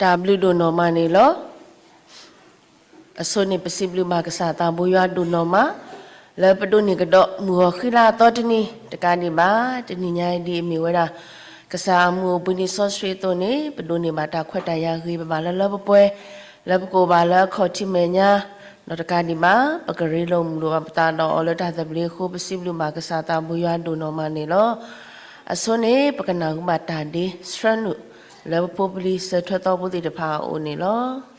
တၢ်ဘျုးဒိၣ်နီၢ်မးန့ၣ်လီၤ. အဆိန့ၣ် ပစံးဘျုးဘၣ်ကစၢ်သးဘိယွၤဒိၣ်နီၢ်မး လၢပဒိးန့ၢ်ကဒီးမုၢ်ဂီၤဃံလၤအသီတနံၤ တကးဒံးဘၣ် တနံၤညါအံၤဒ်အမ့ၢ်ဝဲဒၣ် ကစၢ်အမုၢ်အိၣ်ဘှံးနံၤစီဆှံအသိးန့ၣ် ပဒိးန့ၢ်ဘၣ်တၢ်ခွဲးတၢ်ယာ်ဂ့ၤ ပဘၣ်လၢလၢပှဲၤပှဲၤ လၢပကအိၣ်ဘၣ်လၢအခီၣ်ထံးမဲာ်ညါ ဒီးတကးဒံးဘၣ် ပကရ့လိာ်မုာ်လိာ်ဘၣ်ပသးဒီးအီၤလၢတၢ်သဘျ့အဃိ ပစံးဘျုးဘၣ်ကစၢ်သးဘိယွၤဒိၣ်နီၢ်မးန့ၣ်လီၤ. အဆိန့ၣ် ပကနၢ်ဟူဘၣ်တၢ်ဒ့ဆှၢနုာ် လၢပဖိပလံၤစၢၤထွဲသီဖိသ့ၣ်တဖၣ်အအိၣ်န့ၣ်လီၤ.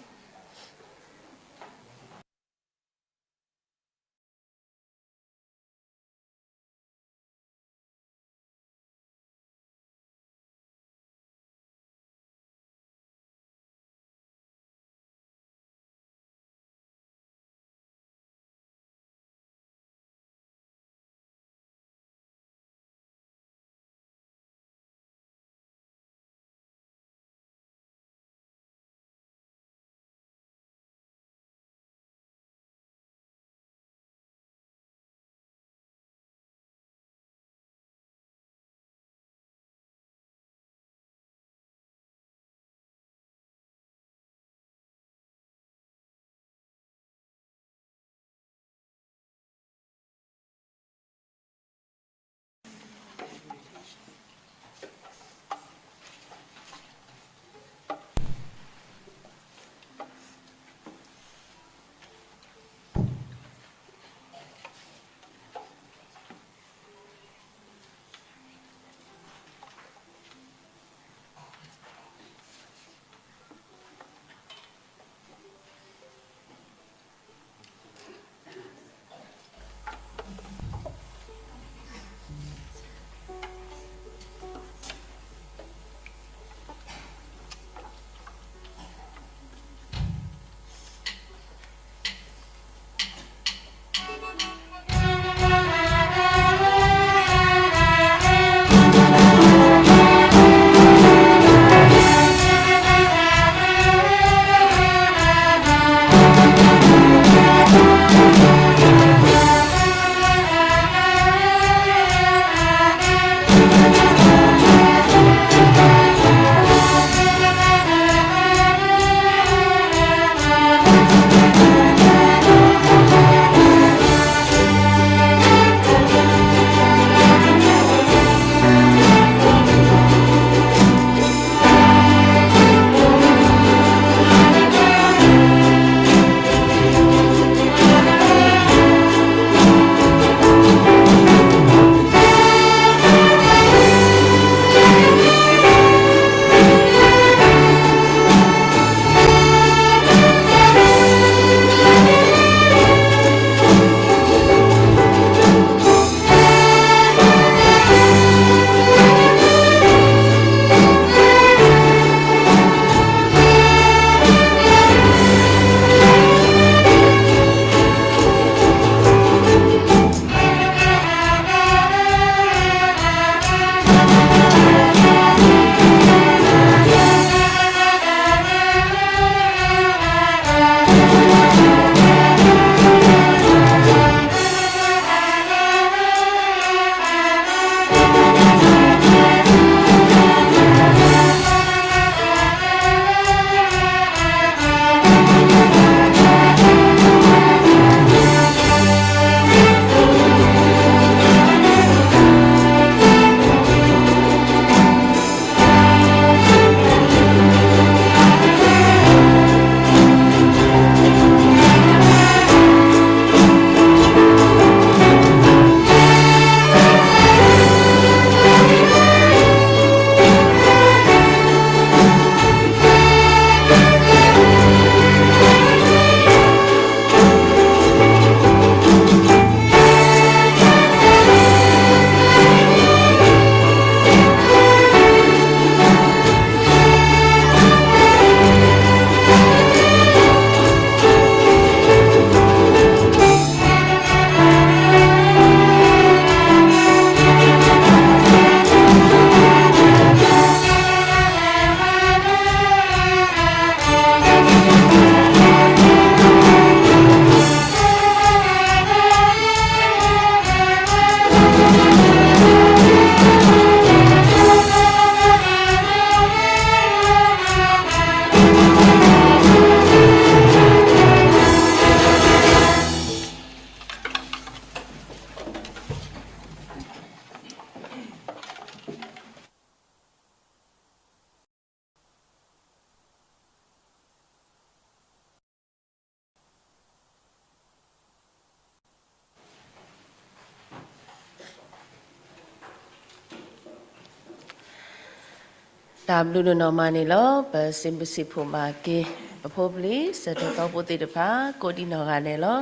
တၢ်ဘျုးဒိၣ်နီၢ်မးန့ၣ်လီၤ. ပစံးဘျုးစံးဖှိၣ်ဘၣ်က့ၤ ပဖိပလံၤ စၢၤထီၣ်သီဖိသ့ၣ်တဖၣ် ကိးဒံးနီၢ်ဂၤဒဲးလီၤ.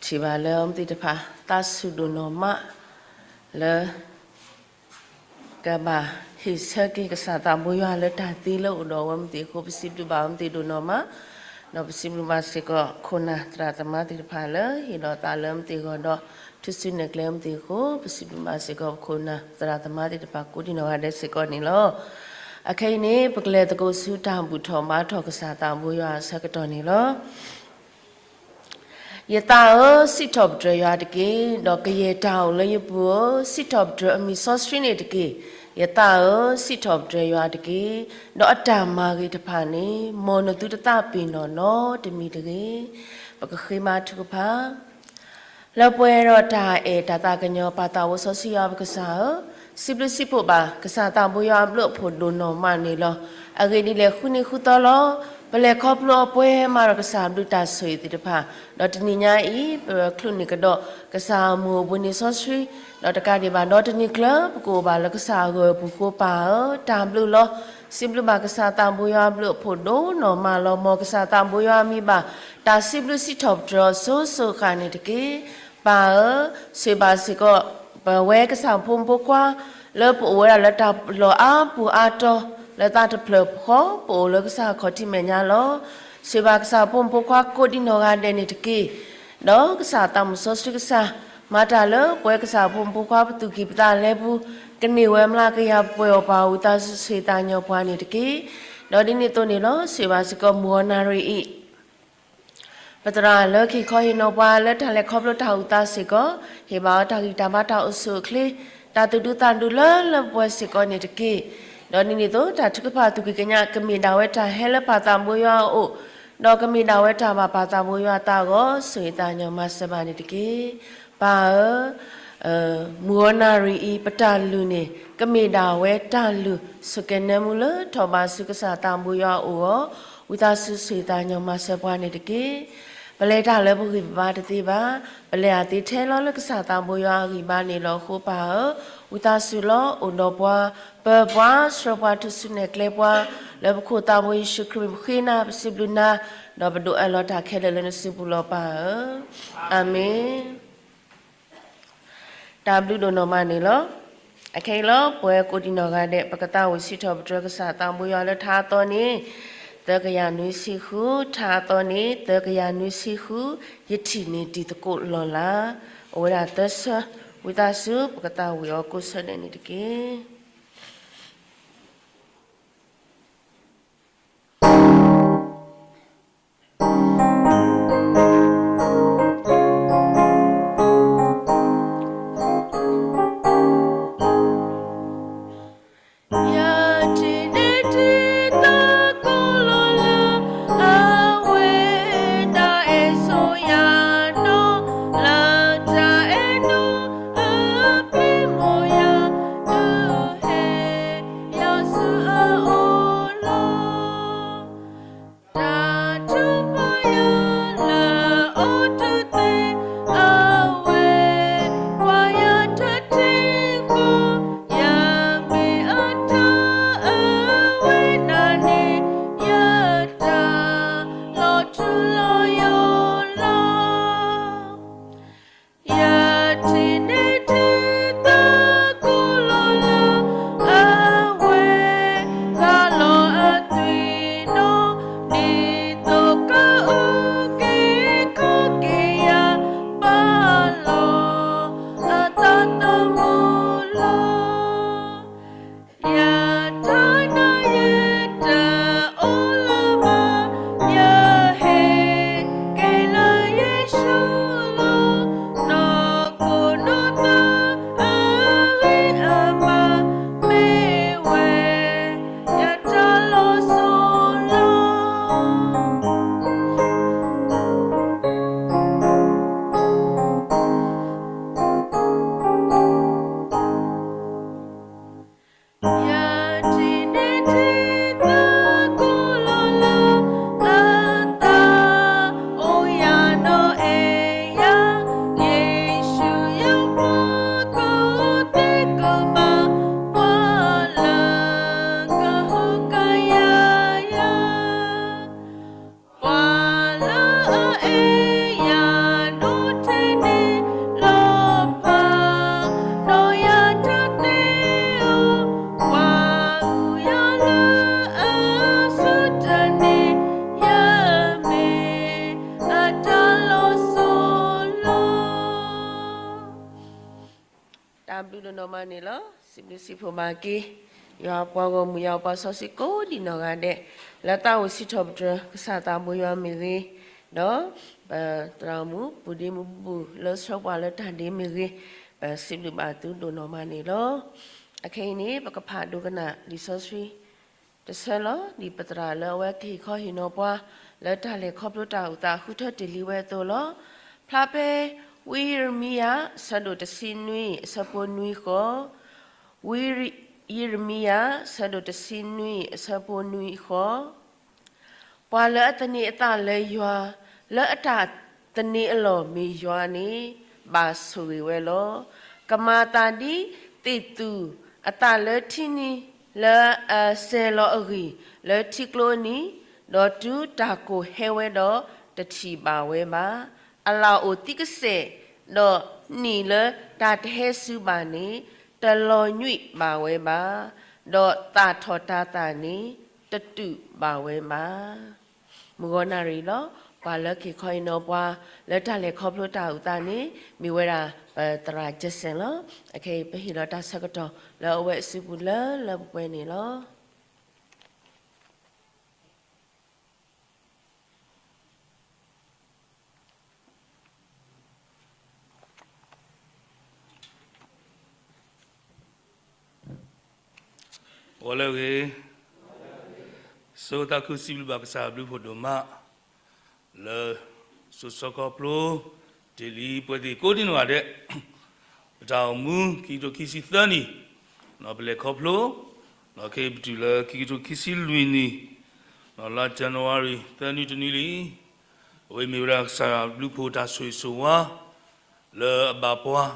ထံၣ်ဘၣ်လၢအဝဲသ့ၣ်တဖၣ် သးဆူၣ်ဒိၣ်နီၢ်မး လၢ ကဘၣ်ဟ့ၣ်ဆၢက့ၤကစၢ်သးဘိယွၤလၢတၢ်သ့လၢအိၣ်ဒီးအဝဲသ့ၣ်အဃိ ပစံးဘျုးဘၣ်အဝဲသ့ၣ်ဒိၣ်နီၢ်မး, ဒီးပစံးဘျုးဘၣ်စ့ၢ်ကီး ခိၣ်နၢ်သရၣ်သမါသ့ၣ်တဖၣ်လၢ ဟ့ၣ်လီၤသးလၢအဝဲသ့ၣ်အဂီၢ်ဒီး ထုးစုနဲၣ်ကျဲအဝဲသ့ၣ်အဃိ ပစံးဘျုးဘၣ်စ့ၢ်ကီး ပခိၣ်နၢ်သရၣ်သမါသ့ၣ်တဖၣ်ကိးဒံးနီၢ်ဂၤဒဲးစ့ၢ်ကီးန့ၣ်လီၤ. အခဲအံၤန့ၣ် ပကလဲၤသကိးဆူတၢ်ဘူၣ်ထီၣ်ဘါထီၣ်ကစၢ်သးဘိယွၤအဆၢကတီၢ်န့ၣ်လီၤ. ယသးဧၢ, စံးထီၣ်ပတြၢၤယွၤတက့ၢ်, ဒီးကယဲၢ်တၢ်အိၣ်လၢယပူၤဧၢ, စံးထီၣ်ပတြၢၤအမံၤစီဆှံန့ၣ်တက့ၢ်. ယသးဧၢ, စံးထီၣ်ပတြၢၤယွၤတက့ၢ်, ဒီးအတၢ်မၤဂ့ၤတဖၣ်န့ၣ် မ်နသုတသးပ့ၤနီၣ်နီတမံၤတဂ့ၤ. ပကဃ့ဘါထုကဖၣ် လၢပှဲၤဒီးတၢ်အဲၣ်တၢ်သးကညီၤပၢ်သးဝဲစီဆှံယွၤပကစၢ်ဧၢ, စံးဘျုးစံးဖှိၣ်ဘၣ်ကစၢ်သးဘိယွၤအဘျုးအဖှိၣ်ဒိၣ်နီၢ်မးန့ၣ်လီၤ. အဂ့ၢ်ဒ်လဲၣ် ဃုနံၤဃုသီလီၤ. ပလဲၤခီဖျိအပှဲၤမးဒီးကစၢ်အဘျုးတၢ်ဆိၣ်ဂ့ၤသ့ၣ်တဖၣ်, ဒီးတနံၤညါအံၤ ပချုးန့ၢ်ကဒီးကစၢ်အမုၢ်အိၣ်ဘှံးနံၤစီဆှံ, ဒီးတကးဒံးဘၣ်ဒီတနံၤကျၢၤ ပကအိၣ်ဘၣ်လၢကစၢ်အဂီၢ်အပူၤအဃိ ပၢ်ဧၢ, တၢ်ဘျုးလီၤ. စံးဘျုးဘၣ်ကစၢ်သးဘိယွၤအဘျုးအဖှိၣ်ဒိၣ်နီၢ်မးလီၤ. မ်ကစၢ်သးဘိယွၤအမံၤဘၣ် တၢ်စံးဘျုးစံးထီၣ်ပတြၢၤအီၤစိၤစိၤဃၣ်ဃၣ်န့ၣ်တက့ၢ်. ပၢ်ဧၢ, ဆိၣ်ဂ့ၤဘၣ်စ့ၢ်ကီး ပဝဲကစၢ်ဖိမုၣ်ဖိခွါ လၢပအိၣ်ဝဲဒၣ်လၢတၢ်လီၢ်အါပူၤအါတီၤ လၢသးတဖျၢၣ်ဃီ ပအိၣ်လၢကစၢ်ခီၣ်ထံးမဲာ်ညါလီၤ. ဆိၣ်ဂ့ၤဘၣ်ကစၢ်ဖိမုၣ်ဖိခွါကိးဒံးနီၢ်ဂၤဒဲးန့ၣ်တက့ၢ်. ဒီးကစၢ်သးမုၢ်စီဆှံကစၢ် မၤတၢ်လၢပဝဲကစၢ်ဖိမုၣ်ဖိခွါပသူၣ်ကံၢ်ပသးလဲပူၤ ကန့ၢ်ဝဲမျးကယၤပှဲၤအီၣ်ပှၤ ဝံသးစူၤဆိၣ်ဂ့ၤသးကညီၤပှၤန့ၣ်တက့ၢ်. ဒီးဒ်န့ၣ်အသိးန့ၣ်လီၤ. ဆိၣ်ဂ့ၤဘၣ်စ့ၢ်ကီးမုၢ်ဂီၤနၣ်ရံၣ်အံၤ ပသရၣ်လၢကဟ့ၣ်ခီဟ့ၣ်နီၤပှၤလၢတၢ်လဲၤခီဖျိတၢ်အုၣ်သးစ့ၢ်ကီး ဟ့ၣ်ဘၣ်အီၤတၢ်ဂံၢ်တၢ်ဘါတၢ်အိၣ်ဆူၣ်အိၣ်ချ့ တၢ်သူၣ်ဒူသးဒူလၢလၢပှဲၤပှဲၤစ့ၢ်ကီးန့ၣ်တက့ၢ်. ဒီးဒ်န့ၣ်အသိး တၢ်ထုကဖၣ်သူၣ်ကံၢ်ကညး ကမ့ၢ်ဒၣ်ဝဲတၢ်ဟဲလၢပၢ်သးဘိယွၤအအိၣ်, ဒီးကမ့ၢ်ဒၣ်ဝဲတၢ်ဘၣ်ပၢ်သးဘိယွၤအသးအဂီၢ် ဆိၣ်ဂ့ၤသးကညီၤမၤစၢၤဘၣ်န့ၣ်တက့ၢ်. ပၢ်ဧၢ, မုၢ်ဂီၤနၣ်ရံၣ်အံၤ ပတၢ်လုၢ်န့ၣ် ကမ့ၢ်ဒၣ်ဝဲတၢ်လုၢ်ဆိၣ်ကဲၤနၢမူလၢထီၣ်ဘးဆူကစၢ်သးဘိယွၤအအိၣ်အဂီၢ်, ဝံသးစူၤဆိၣ်ဂ့ၤသးကညီၤမၤစၢၤပှၤန့ၣ်တက့ၢ်. ပလဲၤတၢ်လၢပဂံၢ်ပဘါတသ့ဘၣ်, ပလဲၤအသ့ထဲလီၤလၢကစၢ်သးဘိယွၤအဂံၢ်ဘါန့ၣ်လီၤ. အဃိပၢ်ဧၢ, ဝံသးစူၤလီၤအိၣ်ဒီးပှၤ, ပၢၤပှၤ, ဆှၢပှၤ, ထုးစုနဲၣ်ကျဲပှၤ, လၢပခိၣ်သးဘိယ့ၣ်ၡူးခရံာ်ပဃ့နၤ, ပစံးဘျုးနၤ, ဒီးပဒိးအၢၣ်လီၤတၢ်ခဲလၢာ်လၢနစုပူၤလီၤပၢ်ဧၢ. အၤမ့ၣ်. တၢ်ဘျုးဒိၣ်နီၢ်မးန့ၣ်လီၤ. အခဲအံၤလီၤ ပဝဲကိးဒံးနီၢ်ဂၤဒဲး ပကသးဝံၣ်စံးထီၣ်ပတြၢၤကစၢ်သးဘိယွၤလၢထါအသီန့ၣ် သၢကယၤနွံဆံဃု, ထါအသီန့ၣ် သၢကယၤနွံဆံဃု, ယထံၣ်န့ၢ်တံၤသကိးလီၢ်လၤ, အိၣ်ဝဲဒၣ်သၢဆၢ, ဝံသးစူၤ ပကသးဝံၣ်အီၤကိးဆၢဒဲးန့ၣ်တက့ၢ်. မၤန့ၣ်လီၤ. စံးဘျုးစံးဖှိၣ်ဘၣ်က့ၤ ယွၤပှၤဂီၢ်မုၢ် ယွၤပှၤစီဆှံကိးဒံးနီၢ်ဂၤဒဲး လၢသးအိၣ်စံးထီၣ်ပတြၢၤ ကစၢ်သးဘိယွၤမ့ၢ်ဂ့ၤ, ဒီးပသရၣ်မုၣ် ပူၤဒ့မုၣ်ဘူၣ် လၢဆှၢပှၤလၢတၢ်ဒ့မ့ၢ်ဂ့ၤ, ပစံးဘျုးဘၣ်သုဒိၣ်နီၢ်မးန့ၣ်လီၤ. အခဲအံၤန့ၣ် ပကဖးဒိကနၣ်လံာ်စီဆှံ တဆၢလီၤ. ဒ်ပသရၣ်လၢအဝဲကဟ့ၣ်ခီဟ့ၣ်နီၤပှၤ လၢတၢ်လဲၤခီဖျိတၢ်အိၣ်သး ဃုထၢတ့ၢ်လံဝဲအသိးလီၤ. ဖျါဖဲ ဝံယံးရမံယၤ ဆၢဒိၣ်တဆံနွံ အဆၢဖိနွံဃီ, ဝံယံးရမံယၤ ဆၢဒိၣ်တဆံနွံ အဆၢဖိနွံဃီ, ပှၤလၢအသန့ၤအသးလၢယွၤ, လၢအတၢ်သန့ၤအလီၢ်မ့ၢ်ယွၤန့ၣ် ဘၣ်ဆိၣ်ဂ့ၤဝဲလီၤ. ကမၤသးဒ်သ့ၣ်သူၣ်အသးလၢထံနံၤ, လၢအစဲၤလီၤအဂံၢ်လၢထံကျိနံၤ, ဒီးတုၤတၢ်ကိၢ်ဟဲဝဲဒီး တထံၣ်ဘၣ်ဝဲဘၣ်. အလၣ်အိၣ်သံကစဲာ်, ဒီးနံၣ်လၢတၢ်တဟဲစူၤဘၣ်န့ၣ် တလီၤညွံးဘၣ်ဝဲဘၣ်, ဒီးသၣ်ထီၣ်တၤသၣ်န့ၣ် တတုာ်ဘၣ်ဝဲဘၣ်. မုၢ်ဂီၤနၣ်ရံၣ်လီၤ. ပှၤလၢကဟ့ၣ်ခီဟ့ၣ်နီၤပှၤ လၢတၢ်လဲၤခီဖျိတၢ်အိၣ်သးန့ၣ် မ့ၢ်ဝဲဒၣ် ပသရၣ်ကၠဲးစဲၣ်လီၤ. အခဲအံၤ ပဟ့ၣ်လီၤတၢ်ဆၢကတီၢ်လၢအဝဲအစုပူၤလၢလၢပှဲၤပှဲၤန့ၣ်လီၤ. ဂီၤလၢအဂ့ၤ, ဆိသးခုစံးဘျုးဘၣ်ကစၢ်အဘျုးဖှိၣ်ဒိၣ်မး လၢ စိၤဆၢခီဖျိ တ့ၢ်လံပှဲၤသ့ၣ်ကိးဒံနီၢ်ဂၤဒဲး ပတၢ်အိၣ်မူ ခံကထိခံဆံသၢနံၣ် ပလဲၤခီဖျိ ဒီးခဲအံၤပတုၤလၢခံကထိခံဆံလွံၢ်နံၣ် လါ January သၢနွံတနွံလံ. အဝဲမ့ၢ်ဝဲဒၣ်ကစၢ်ယွၤဘျုးဖှိၣ်တၢ်ဆိၣ်ဂ့ၤဆိၣ်ဝါ လၢအဘၣ်ပှၤ,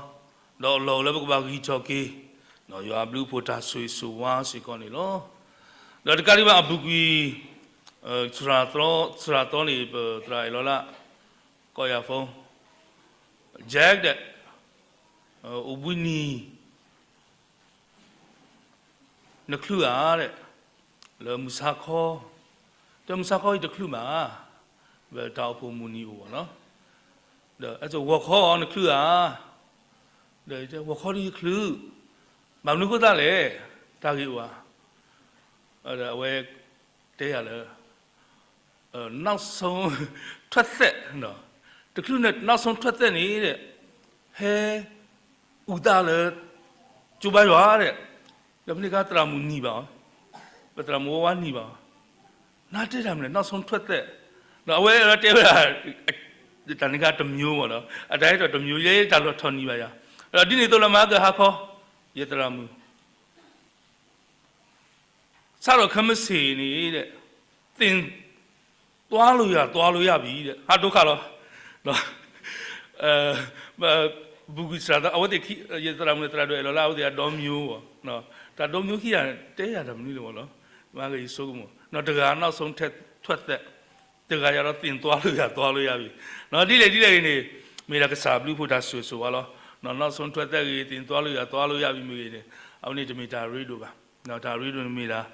ဒီးအလီၢ်အိၣ်လၢပကဘၣ်ဂံၢ်ထီၣ်က့ၤ ယွၤအဘျုးအဖှိၣ်တၢ်ဆိၣ်ဂ့ၤဆိၣ်ဝါစ့ၢ်ကီးန့ၣ်လီၤ. ဒီးတကးဒံးဘၣ်အပူၤကွံာ် သရၣ်သီန့ၣ် ပသရၣ်အဲၣ်လီၤလၢ ကိးယၤ phone, Jack ဒီး အိၣ်ဘှံးနံၤ နချုးဧါဒီး လၢမုၢ်ဆါခီ, တဲမုၢ်ဆါခီအံၤတချုးဘၣ်, ဝဲတၢ်အိၣ်ဖှိၣ်မုၢ်နံၤအိၣ်ဘၣ်နီၤ, ဒီးအဲၣ်ဂီၤခီနချုးဧါ, ဒီးဝဲဂီၤခီဒ်ချုး, ဘၣ်မနုၤဃိသတးလဲၣ်, တၢ်ဂ့ၢ်အိၣ်ဧါ, ဒီးအဝဲတဲယၤလၢ နောက်ဆုံးထွက်သက်, တချုးန့ၣ် နောက်ဆုံးထွက်သက်န့ၣ်ဒီး ဟဲ အုၣ်သးလၢ ကၠိဘါယွၤဒီး, ဒီးဖဲန့ၣ်အခါသရၣ်မုၣ်နံၤဘၣ်အီၤ, ပသရၣ်မုၣ်ဝဲဝါနံၤဘၣ်အီၤ, နတဲတၢ်မနုၤလဲၣ် နောက်ဆုံးထွက်သက်, ဒီးအဝဲတဲဝဲဒၣ် တၢ်န့ၣ်အခါတမျိုးဘၣ်ဒီး အတၢ်ဟဲထီၣ်တမျိုး ယဲတၢ်လီၤထီၣ်နံၤဘၣ်ယၤ, ဒီးဒ်န့ၣ်အသိးလၢမဟါကဟါခီ ယသရၣ်မုၣ် စးထီၣ်ခဲမုၢ်ဆ့ၣ်န့ၣ်ဒီး သင်သွားလို့ရ သွားလို့ရပြီဒီး ဟးဒိခါလီၤ, ပူၤကွံာ်စရၣ်သီ အဝဲသ့ၣ်ခံ ယသရၣ်မုၣ်သရၣ်ဒိၣ်အဲၣ်လီၤလၢအဝဲသ့ၣ်အဒီမၠိဘၣ်, တၢ်ဒီမၠိခံဂၤ တဲယၤတၢ်မနုၤလဲၣ်ဘၣ်လီၤ, မၤကယဆိကမိၣ် တဂၤ နောက်ဆုံးထွက်သက် တဂၤယၤဒီး သင်သွားလို့ရ သွားလို့ရပြီ, ဒ်လဲၣ်ဒ်လဲၣ်ဂ့ၤန့ၣ် မ့ၢ်ဒၣ်ကစၢ်ဘျုးဖှိၣ်တၢ်ဆိၣ်ဂ့ၤဆိၣ်ဝါလီၤ, နောက်ဆုံးထွက်သက်ဂ့ၤ သင်သွားလို့ရ သွားလို့ရပြီမ့ၢ်ဂ့ၤန့ၣ် အဝဲန့ၣ်တမ့ၢ်တၢ်ရ့ဒိၣ်ဘၣ်, တၢ်ရ့ဒိၣ်န့ၣ်မ့ၢ်ဒၣ်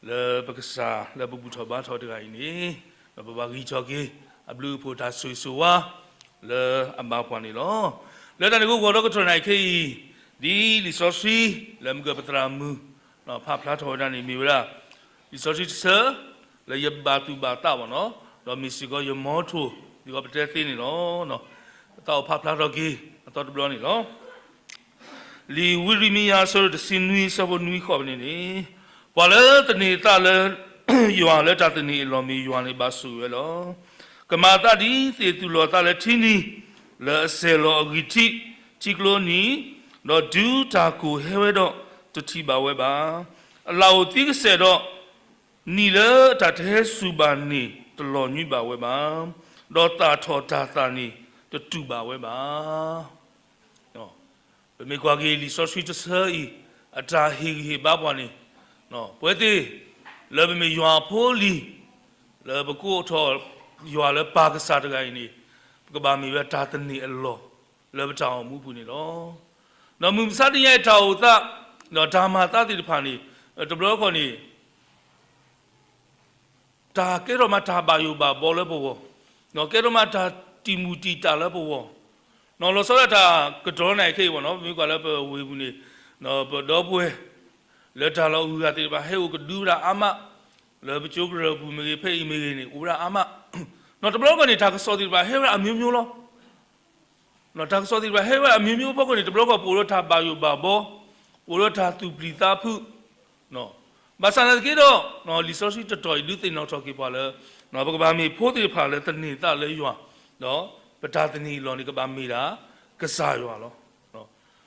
လၢပကစၢ်လၢပဘူၣ်ထီၣ်ဘါထီၣ်တဂၤအံၤန့ၣ် ပဘၣ်ဂံၢ်ထီၣ်က့ၤ အဘျုးအဖှိၣ်တၢ်ဆိၣ်ဂ့ၤဆိၣ်ဝါ လၢအဘၣ်ပှၤန့ၣ်လီၤ. လၢတၢ်န့ၣ်အဃိ ဂီၤဒီကထီၣ်နၣ်ရံၣ်ခဲအံၤ ဒ်လံာ်စီဆှံ လၢမုၢ်ကပသရၣ်မုၣ် ဖးဖျါထီၣ်ဝဲဒၣ်န့ၣ် မ့ၢ်ဝဲဒၣ် လံာ်စီဆှံတဆၢ လၢယဘၣ်သူၣ်ဘၣ်သးဘၣ်နီၤ, ဒီးမ့ၢ်စ့ၢ်ကီးယမီထိၣ် ဒ်သိးပတဲသ့န့ၣ်လီၤ. သးအိၣ်ဖးဖျါထီၣ်က့ၤ အသီတဘျီန့ၣ်လီၤ. လံာ်ဝံရမံယၤ အဆၢဒိၣ်တဆံနွံ အဆၢဖိနွံဃီပန့ၣ်န့ၣ်, ပှၤလၢသန့ၤအသးလၢ ယွၤလၢတၢ်သန့ၤအလီၢ်မ့ၢ်ယွၤန့ၣ် ဘၣ်ဆိၣ်ဂ့ၤဝဲလီၤ. ကမၤအသးဒ်သ့ၣ်သူၣ်လီၤအသးလၢထံနံၤ, လၢအစဲၤလီၤအဂံၢ်ထံး ထံကျိနံၤ, ဒီးတုၤတၢ်ကိၢ်ဟဲဝဲဒီး တထံၣ်ဘၣ်ဝဲဘၣ်. အလၣ်အိၣ်သံကစဲာ်ဒီး နံၣ်လၢတၢ်တဟဲစူၤဘၣ်န့ၣ် တလီၤညွံးဘၣ်ဝဲဘၣ်, ဒီးသၣ်ထီၣ်တၤသၣ်န့ၣ် တတုာ်ဘၣ်ဝဲဘၣ်. ပမ့ၢ်ကွၢ်က့ၤလံာ်စီဆှံတဆၢအံၤ အတၢ်ဟ့ၣ်ဂံၢ်ဟ့ၣ်ဘါပှၤန့ၣ်, ပဝဲသ့ၣ် လၢပမ့ၢ်ယွၤအဖိအလံၤ, လၢပကိးထီၣ်ယွၤလၢပၢ်ကစၢ်တဂၤအံၤန့ၣ်, ပကဘၣ်မ့ၢ်ဝဲတၢ်သန့ၤအလီၢ် လၢပတၢ်အိၣ်မူပူၤန့ၣ်လီၤ. ဒီးမုၢ်မဆါတနံၤအံၤတၢ်အိၣ်သး, ဒီးတၢ်မၤအသးသ့ၣ်တဖၣ်န့ၣ်, တဘျီဃီန့ၣ် တၢ်ကဲထီၣ်မးတၢ်ဘၣ်ယိၣ်ဘၣ်ဘီလၢပဂီၢ်, ကဲထီၣ်မးတၢ်တံာ်မုၢ်တံာ်တာ်လၢပဂီၢ်, လီၤဆီဒၣ်တၢ်ကတီၢ်နၣ်ရံၣ်ခဲအံၤဘၣ်နီၤ, ပမ့ၢ်ကွၢ်လၢပဝ့ၢ်ပူၤန့ၣ်, ပဒီပုၢ်ဝဲၢ် လၢတၢ်လီၤဂုၤဂၤသ့ၣ်တဖၣ် ဟဲအိၣ်ကဒုဝဲဒၣ်အါမး, လၢပကၠိကရၢၢ်ပူၤမ့ၢ်ဂ့ၤ ဖဲအံၤမ့ၢ်ဂ့ၤန့ၣ် အိၣ်ဝဲဒၣ်အါမး, ဒီးတဘျီဘျီန့ၣ် တၢ်ကစီၣ်သ့ၣ်တဖၣ် ဟဲဝဲဒၣ်အမျိုးမျိုးလီၤ. တၢ်ကစီၣ်သ့ၣ်တဖၣ် ဟဲဝဲဒၣ်အမျိုးမျိုးအဖီခိၣ်န့ၣ် တဘျီဘျီပအိၣ်ဒီးတၢ်ဘၣ်ယိၣ်ဘၣ်ဘီ, ပအိၣ်ဒီးတၢ်သူၣ်ပျံၤသးဖုး, ဘၣ်ဆၣ်သနာ်က့ဒီး လံာ်စီဆှံတတီၢ်အံၤ ဒုးသ့ၣ်နီၣ်ထီၣ်က့ၤပှၤလၢ ပကဘၣ်မ့ၢ်ဖိသ့ၣ်တဖၣ်လၢသန့ၤသးလၢယွၤ, ဒီးပတၢ်သန့ၤအလီၢ်န့ၣ် ကဘၣ်မ့ၢ်ဒၣ်ကစၢ်ယွၤလီၤ.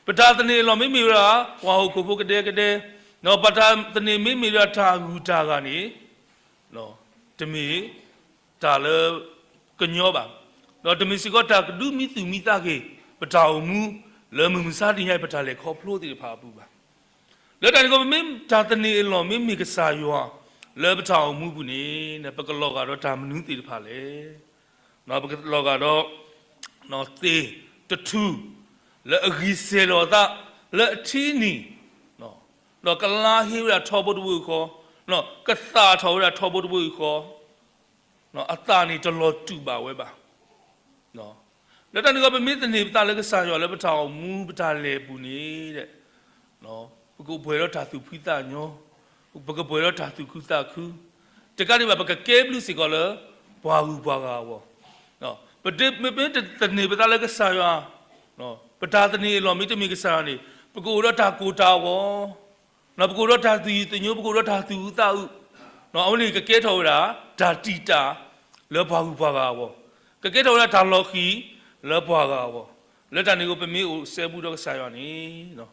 ပတၢ်သန့ၤအလီၢ်မ့မ့ၢ်ဝဲဒၣ် ပှၤဟီၣ်ခိၣ်ဖိကဒဲကဒဲ, ဒီးပတၢ်သန့ၤမ့မ့ၢ်ဝဲဒၣ်တၢ်ဂုၤတၢ်ဂၤန့ၣ် တမ့ၢ်တၢ်လၢကညီဘၣ်, ဒီးတမ့ၢ်စ့ၢ်ကီးတၢ်ကဒုးမံသူၣ်မံသးက့ၤ ပတၢ်အိၣ်မူ လၢမုၢ်မဆါတနံၤအံၤ ပတၢ်လဲၤခီဖျိသ့ၣ်တဖၣ်အပူၤဘၣ်. လၢတၢ်န့ၣ်အဃိ ပမ့ၢ်တၢ်သန့ၤအလီၢ်မ့မ့ၢ်ကစၢ်ယွၤ လၢပတၢ်အိၣ်မူပူၤန့ၣ် ပကလီၤဂာ်ဒီးတၢ်မနုၤသ့ၣ်တဖၣ်လဲၣ်. ပကလီၤဂာ်ဒီး သ့ၣ်တထူၣ် လၢအဂံၢ်စဲၤလီၤအသး လၢအထံအနံၣ်, ဒီးကလါဟ့ဝဲဒၣ်ထီဘိတဘိယူၢ်ဃီ, ကသၣ်ထီၣ်ဝဲဒၣ်ထီဘိတဘိယူၢ်ဃီ, အသၣ်န့ၣ်တလီၤတူာ်ဘၣ်ဝဲဘၣ်. လၢတၢ်န့ၣ်အဃိ ပမ့ၢ်သန့ၤပသးလၢကစၢ်ယွၤလၢပတၢ်အိၣ်မူပတၢ်လဲၤအပူၤန့ၣ် ပကပှဲၤဒီးတၢ်သူၣ်ဖှံသးညီ, ပကပှဲၤဒီးတၢ်သူၣ်ခုသးခု, တကးဒံးဘၣ် ပကကဲဘျုးစ့ၢ်ကီးလၢ ပှၤဂုၤပှၤဂၤအဂီၢ်, ပမ့ၢ်တသန့ၤပသးလၢကစၢ်ယွၤ, ပတၢ်သန့ၤအလီၢ်မ့တမ့ၢ်ကစၢ်ယွၤန့ၣ် ပကအိၣ်ဒီးတၢ်ကိၢ်တၢ်ဂီၤ, ပကအိၣ်ဒီးတၢ်သူၣ်ယံၤသးညီ, ပကအိၣ်ဒီးတၢ်သူၣ်အုးသးအုး, အဝဲန့ၣ်ကကဲထီၣ်ဝဲဒၣ် တၢ်တံာ်တာ် လၢပှၤဂုၤပှၤဂၤအဂီၢ်, ကကဲထီၣ်ဝဲဒၣ်တၢ်လီၤဃံၤ လၢပှၤဂၤအဂီၢ်, လၢတၢ်န့ၣ်အဃိ ပမ့ၢ်အိၣ်စဲဘူးဒီးကစၢ်ယွၤန့ၣ်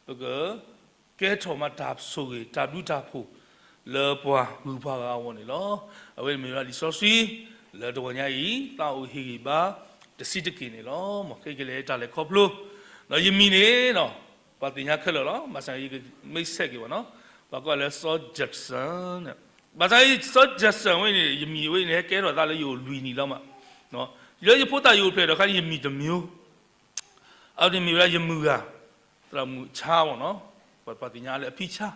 ပက ကဲထီၣ်မးတၢ်ဆိၣ်ဂ့ၤ တၢ်ဘျုးတၢ်ဖှိၣ် လၢပှၤဂုၤပှၤဂၤအဂီၢ်န့ၣ်လီၤ. အဝဲမ့ၢ်ဝဲဒၣ်လံာ်စီဆှံ လၢတဂီၤညါအံၤ သးအိၣ်ဟ့ၣ်ဂံၢ်ဘါ တဆံးတက့ၢ်န့ၣ်လီၤ. မ်ကဲကလဲၤတၢ်လဲၤခီဖျိ, ဒီးယမံၤန့ၣ် ပှၤသ့ၣ်ညါခဲလၢာ်လီၤ. ဘၣ်ဆၣ်ယကမိတ်ဆက်က့ၤဘၣ်နီၤ, ပှၤကိးလၢစီၤ Jackson န့ၣ်, ဘၣ်ဆၣ်စီၤ Jackson ဝဲန့ၣ် ယမံၤဝဲန့ၣ် ဟဲကဲထီၣ်သးလၢယအိၣ်လွံၢ်နံၣ်လီၤမး, လၢယဖိသၣ်ယအိၣ်ဖျဲၣ်ဒီးခါန့ၣ် ယမံၤတမံၤ အဝဲန့ၣ်မ့ၢ်ဝဲဒၣ်ယမုၢ်ဂၤ သရၣ်မုၣ်ဆါဝဲနီၤ, ပှၤသ့ၣ်ညါလၢအဖံဆါ,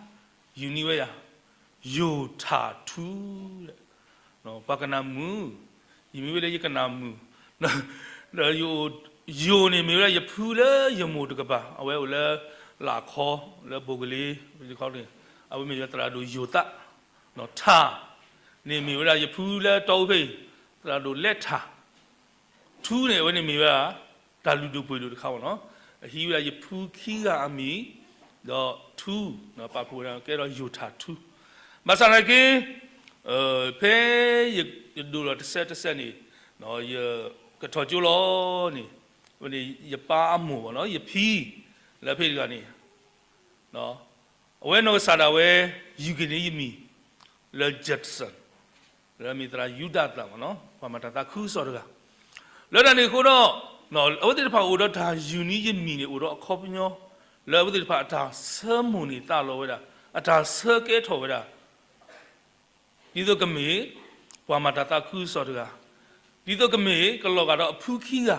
ယူၤနံၤဝဲယၤ, ယိၤထၣ်ထူ, ပှၤကနၣ်မုာ်, ယမံၤဝဲလၢယကနၣ်မုာ်, ဒီးယိၤန့ၣ်မ့ၢ်ဝဲဒၣ်ယဖုလၢယမိၢ်တကပၤ, အဝဲအိၣ်လၢ လၣ်ခီ, လၢဘိၣ်ကလ့, အဝဲမ့ၢ်ဝဲဒၣ်သရၣ်ဒိၣ်ယိၤသး, ထၣ်န့ၣ်မ့ၢ်ဝဲဒၣ်ယဖုလၢတီအူဖဲအံၤ, သရၣ်ဒိၣ်လဲးထၣ် ထူန့ၣ် အဝဲန့ၣ်မ့ၢ်ဝဲဒၣ် တၢ်လုၢ်ဒိၣ်ပှ့ၤဒိၣ်တခါဘၣ်နီၤ, အဟံးဝဲဒၣ်ယဖုခံဂၤအမံၤ, ဒီးထူ, ပာ်ဖှိၣ်ဝဲဒၣ်ကဲဒီးယိၤထၣ်ထူ, ဘၣ်ဆၣ်သနာ်က့ ဖဲယဒိၣ်ထီၣ်တစဲးတစဲးန့ၣ်, ယကထီၣ်ကၠိလီၤန့ၣ်, အဝဲန့ၣ်ယပၢ်အမိၢ်ဘၣ်နီၤ, ယဖံ, လၢဖဲတဂၤန့ၣ် အဝဲနီၢ်ကစၢ်ဒၣ်ဝဲ ယူၤက့ၤန့ၢ်ယမံၤ လၢ Jackson, လၢမ့ၢ်သရၣ်ယူဒၤသၣ်မ့ၢ်နီၤ, ပှၤမၤတၢ်သးခုကစီၣ်တဂၤ, လၢတၢ်န့ၣ်အဃိဒီး အဝဲသ့ၣ်တဖၣ်အိၣ်ဒီးတၢ်ယူၤန့ၢ်ယမံၤန့ၣ် အိၣ်ဒီးအခီပညီ, လၢအဝဲသ့ၣ်တဖၣ်အတၢ်ဆၢမိၣ်န့ၢ်သးလီဝဲဒၣ်, အတၢ်ဆၢကဲထီၣ်ဝဲဒၣ် ဒ်သိးကမ့ၢ် ပှၤမၤတၢ်သးခုကစီၣ်တဂၤ, ဒ်သိးကမ့ၢ်ကလီၤဂာ်ဒီးအဖုခံဂၤ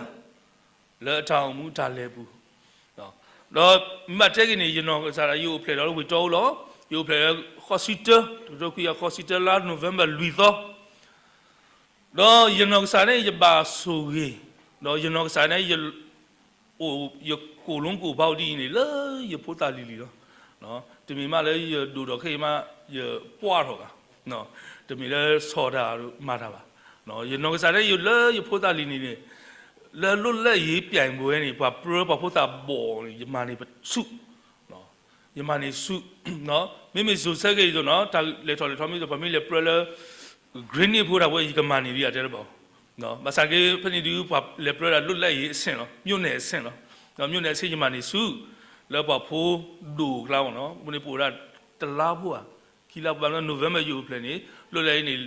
လၢအတၢ်အိၣ်မူတၢ်လဲၤပူၤ, ဒီးမ့ၢ်ဘၣ်တဲက့ၤန့ၣ် ယနီၢ်ကစၢ်ဒၣ်ယအိၣ်ဖျဲၣ်ဒီးဝ့ၢ်တီအူလီၤ, ယအိၣ်ဖျဲၣ်လၢဃိးဆံတၢ, တကထိခွံကယၤဃိးဆံတၢလါ November လွံၢ်သီ ဒီးယနီၢ်ကစၢ်န့ၣ် ယဘၣ်ဆိၣ်ဂ့ၤ, ဒီးယနီၢ်ကစၢ်န့ၣ် ယ ယကိၣ်လူၤကိၣ်ဖးအိၣ်ဒ်အံၤန့ၣ် လၢယဖိသၣ်လံၤလံၤလီၤ. တမ့ၢ်မးလၢယဒိၣ်ထီၣ်ခဲအံၤမး ယပှၢ်ထီၣ်ဘၣ်, တမ့ၢ်လၢဆီၣ်တၢ်မၤတၢ်ဘၣ်. ယနီၢ်ကစၢ်န့ၣ် ယလၢယဖိသၣ်လံၤလံၤန့ၣ် လၢလွတ်လပ်ရေးပြိုင်ပွဲန့ၣ် ပှၤပြၢပှၤဖိသၣ်ဘီၣ်န့ၣ် ယမၤန့ၢ်ဆူၣ် ယမၤန့ၢ်ဆူၣ်, မ့မ့ၢ်စိၤဆၢက့ၤအံၤသိးနီၤ တၢ်လဲၤထီၣ်လဲၤထီမ့ၢ်သိး ပှၤမ့ၢ်လဲၤပြၢလၢ Greenwich ဖိတၢ်ဝဲ ယကမၤန့ၢ်ဒံးဧါတဲတဘၣ်, ဘၣ်ဆၣ်က့ ဖဲန့ၣ်ဒုး ပှၤလဲၤပြၢဒၣ်လွတ်လပ်ရေးအဆင့်လီၤ, မြို့နယ်အဆင့်လီၤ, မြို့နယ်အဆင့် ယမၤန့ၢ်ဆူၣ် လၢပှၤဖိဒိၣ်အကျါမ့ၢ်နီၤ, အဃိန့ၣ် ပအိၣ်ဒၣ်တလါဖိဧါ ခံလါဖိဘၣ် လၢ November ယအိၣ်ဖျဲၣ်န့ၣ် လွတ်လပ်ရေးန့ၣ်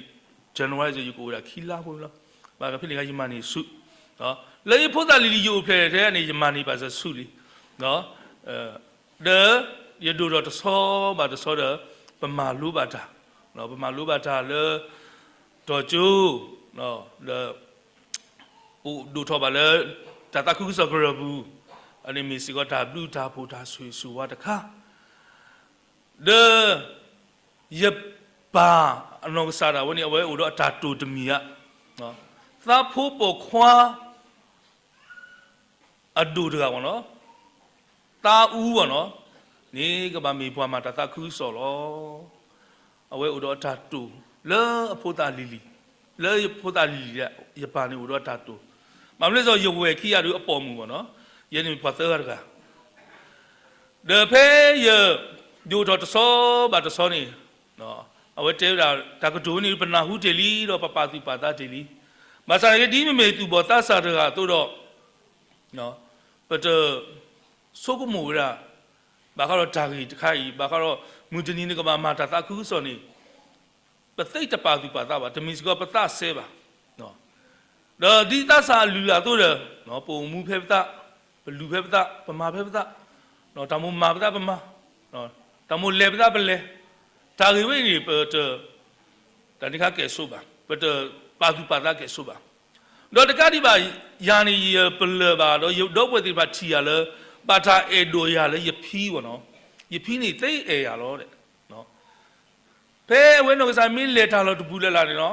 January ယကအိၣ်ဝဲဒၣ်ခံလါဖိလီၤ, ဘၣ်ဖဲန့ၣ်အခါ ယမၤန့ၢ်ဆူၣ်, လၢယဖိသၣ်လံၤလံၤ ယအိၣ်ဖျဲၣ်ထဲန့ၣ် ယမၤန့ၢ်ဘၣ်စၢၤဆူၣ်လံ ဒီးယဒိၣ်ထီၣ်တဆီဘၣ်တဆီဒီး ပမၤလိဘၣ်တၢ်, ပမၤလိဘၣ်တၢ်လၢ တီၤကၠိ, ဒီး အိၣ်ဒိၣ်ထီၣ်ဘၣ်လၢ တၢ်သးခုကစီၣ်ကရၢၢ်ပူၤ, အန့ၣ်မ့ၢ်စ့ၢ်ကီးတၢ်ဘျုးတၢ်ဖှိၣ်တၢ်ဆိၣ်ဂ့ၤဆိၣ်ဝါတခါ, ဒီး ယပၢ်အနီၢ်ကစၢ်ဒၣ်ဝဲန့ၣ် အဝဲအိၣ်ဒီးအတၢ်တိာ်တမံၤဧါ, သးဖိပိာ်ခွါ အဒိၣ်တဂၤမ့ၢ်နီၤ, သးအူမ့ၢ်နီၤ, န့ၣ်ကဘၣ်မ့ၢ်ပှၤမၤတၢ်သးခုကစီၣ်လီၤ. အဝဲအိၣ်ဒီးအတၢ်တိာ်လၢအဖိသၣ်လံၤလံၤ, လၢဖိသၣ်လံၤလံၤ ယပၢ်န့ၣ်အိၣ်ဒီးအတၢ်တိာ်, ဘၣ်မနုၤလဲၣ် ယဝဲၢ်ခံဂၤဒီးအပိာ်မုၣ်ဘၣ်နီၤ, ယဲန့ၣ်ပှၤသၢဂၤတဂၤ ဒီးဖဲယ ဒိၣ်ထီၣ်တဆီဘၣ်တဆီန့ၣ်, အဝဲတဲဝဲဒၣ် တၢ်ကတိၤန့ၣ် ပနၢ်ဟူတ့ၢ်လံ ဒီးပပာ်သူၣ်ပာ်သးတ့ၢ်လံ. ဘၣ်ဆၣ်န့ၣ်က့ ဒ်မ့မ့ၢ်သူၣ်ဘီၣ်သးစၢ်တဂၤအသိးဒီး ပတဆိကမိၣ်ဝဲဒၣ် ဘၣ်ဃးဒီးတၢ်ဂ့ၢ်တခါအံၤ, ဘၣ်ဃးဒီးမုၢ်တနံၤန့ၣ်ကဘၣ်မၤတၢ်သးခုကစီၣ်န့ၣ် ပသ့တပာ်သူၣ်ပာ်သးဘၣ်, တမ့ၢ်စ့ၢ်ကီးပသးစဲဘၣ်. ဒီးဒ်သးစၢ်အလုၢ်အလၢ်အသိးဒီး ပအိၣ်မူဖဲပသး, ပလူၤဖဲပသး, ပမၤဖဲပသး, တၢ်မိၣ်မၤပသးပမၤ, တၢ်မိၣ်လဲၤပသးပလဲၤ, တၢ်ဂ့ၢ်ဝဲအံၤန့ၣ် ပတ တၢ်န့ၣ်ခါကဲၣ်ဆိးဘၣ်, ပတပာ်သူၣ်ပာ်သးကဲၣ်ဆိးဘၣ်. ဒီးတကးဒံးဘၣ် ယၤန့ၣ်ယပလၢၢ်ဘၣ် ဒီးယဒီပုၢ်ဝဲၢ်သ့ၣ်တဖၣ်ထံၣ်ယၤလၢ ဘၣ်တၢ်အဲၣ်ဒိးယၤလၢယဖံဘၣ်နီၤ, ယဖံန့ၣ်သ့အဲၣ်ယၤလီၤ. ဖဲအဝဲနီၢ်ကစၢ်မ့ၢ်လဲၤတၢ်လီၢ်တပူၤလၢ်လၢ်န့ၣ်နီၤ,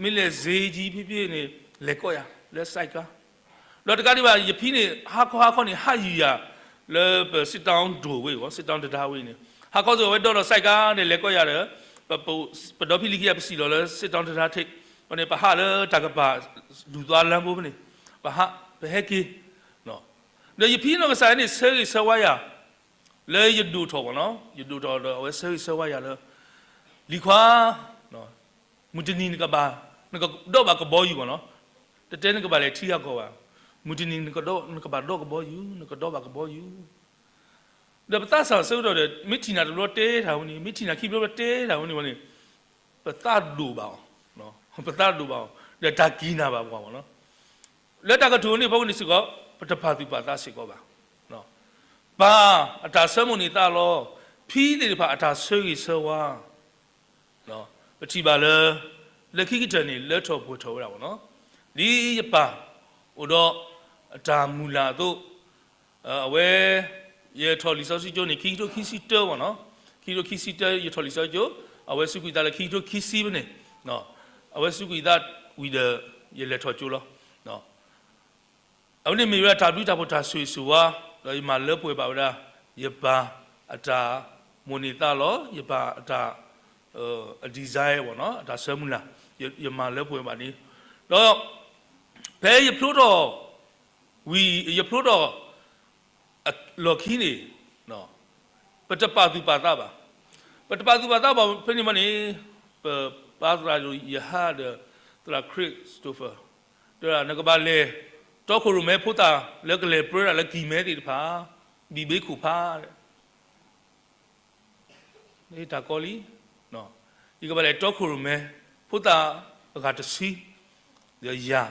မ့ၢ်လဲၤစ့ကၠံဖဲဖဲန့ၣ် လဲၤကိးယၤလၢ sidecar, ဒီးတကးဒံးဘၣ် ယဖံန့ၣ် ဟါခီဟါခီန့ၣ် ဟးယံၤယၤ လၢပ sit down ဒိၣ်ဝဲအံၤ sit down တဒါဝဲအံၤန့ၣ် ဟါခီစ့ၢ်ကီးဝဲဒီးဒီး sidecar န့ၣ် လဲၤကိးယၤဒီး ပဒီဖံလံၤခံဂၤ ပစံၣ်လီၤလၢ sit down တဒါထံး, အဃိန့ၣ် ပဟးလၢတၢ်ကပၤ ဒူၣ်သွါလၢဘိဖဲန့ၣ်, ပဟး ပဟဲက့ၤ ဒီးယဖံနီၢ်ကစၢ်န့ၣ် ဆၢဂ့ၤဆၢဝါယၤ လၢယဒိၣ်ထီၣ်ဘၣ်နီၤ, ယဒိၣ်ထီၣ်ဒီးအဝဲဆၢဂ့ၤဆၢဝါယၤလၢ လံၤခွါ မုၢ်တနံၤနကဘၣ် နကဒီးဘၣ်ကဘီယူၤဘၣ်နီၤ, တတဲနကဘၣ်လဲၤထံဂၤကီၢ်ဘၣ်, မုၢ်တနံၤနကဘၣ်ဒီးကဘီယူၤ, နကဒီးဘၣ်ကဘီယူၤ. ဒီးပသးစၢ်ဆၢကတီၢ်ဒီး မ့ၢ်ထံၣ်နၤတဘျီတဲတၢ်ဝဲန့ၣ်, မ့ၢ်ထံၣ်နၤခံဘျီတဲတၢ်ဝဲန့ၣ်ဝဲန့ၣ်, ပသးဒိၣ်ဘၣ်အီၤ, ပသးဒိၣ်ဘၣ်အီၤ, ဒီးတၢ်ကံၢ်နၢ်ဘၣ်ပှၤဘၣ်နီၤ. လၢတၢ်ကတိၤန့ၣ်ဖီခိၣ်န့ၣ်စ့ၢ်ကီး ပတပာ်သူၣ်ပာ်သးစ့ၢ်ကီးဘၣ်. ပၢ်အတၢ်ဆၢမိၣ်န့ၢ်သးလီ, ဖံသ့ၣ်တဖၣ်အတၢ်ဆၢဂ့ၤဆၢဝါ, ပထံၣ်ဘၣ်လၢ လၢခံကတၢၢ်န့ၣ် လၢထီၣ်ပှဲၤထီၣ်ဝဲဒၣ်ဘၣ်နီၤ. ဒ်ယပၢ် အိၣ်ဒီးအတၢ်မုၢ်လၢ်အသိး, အဝဲ ယထီၣ်လံာ်စီဆှံကၠိန့ၣ် ခံကထိခံဆံတၢဘၣ်နီၤ, ခံကထိခံဆံတၢ ယထီၣ်လံာ်စီဆှံကၠိ, အဝဲစူးကွံာ်သးလၢခံကထိခံဆံဖဲန့ၣ်, အဝဲစူးကွံာ်သးဝံၤဒီး ယလဲၤထီၣ်ကၠိလီၤ. အဝဲန့ၣ်မ့ၢ်ဝဲဒၣ်တၢ်ဘျုးတၢ်ဖှိၣ်တၢ်ဆိၣ်ဂ့ၤဆိၣ်ဝါ, ဒီးယမၤလၢပှဲၤဘၣ်ဝဲဒၣ် ယပၢ်အတၢ်မိၣ်န့ၢ်သးလီ, ယပၢ်အတၢ် အ desire ဘၣ်နီၤ, အတၢ်ဆၢမုၢ်လၢ်, ယမၤလၢပှဲၤဘၣ်န့ၣ်, ဒီး ဖဲယဖျိထီၣ် ဝံၤ ယဖျိထီၣ် လီၢ်ခံန့ၣ် ပတပာ်သူၣ်ပာ်သးဘၣ်. ပတပာ်သူၣ်ပာ်သးဘၣ်ဖဲန့ၣ်မ့ၢ်န့ၣ်, ပပၢ်သရၣ်ယဟၣ်ဒီး သရၣ် Christopher တဲဝဲဒၣ် နကဘၣ်လဲၤတီခိၣ်ရိၣ်မဲဖိသၣ်လၢကလဲၤပြၢတၢ်လၢကံၢ်မဲသ့ၣ်တဖၣ်, ဘံၣ်ဘ့ခိၣ်ဖး တၢ်ကီလံ, ယကဘၣ်လဲၤတီခိၣ်ရိၣ်မဲ ဖိသၣ်အဂၤတဆံ, ဒီးယၤ,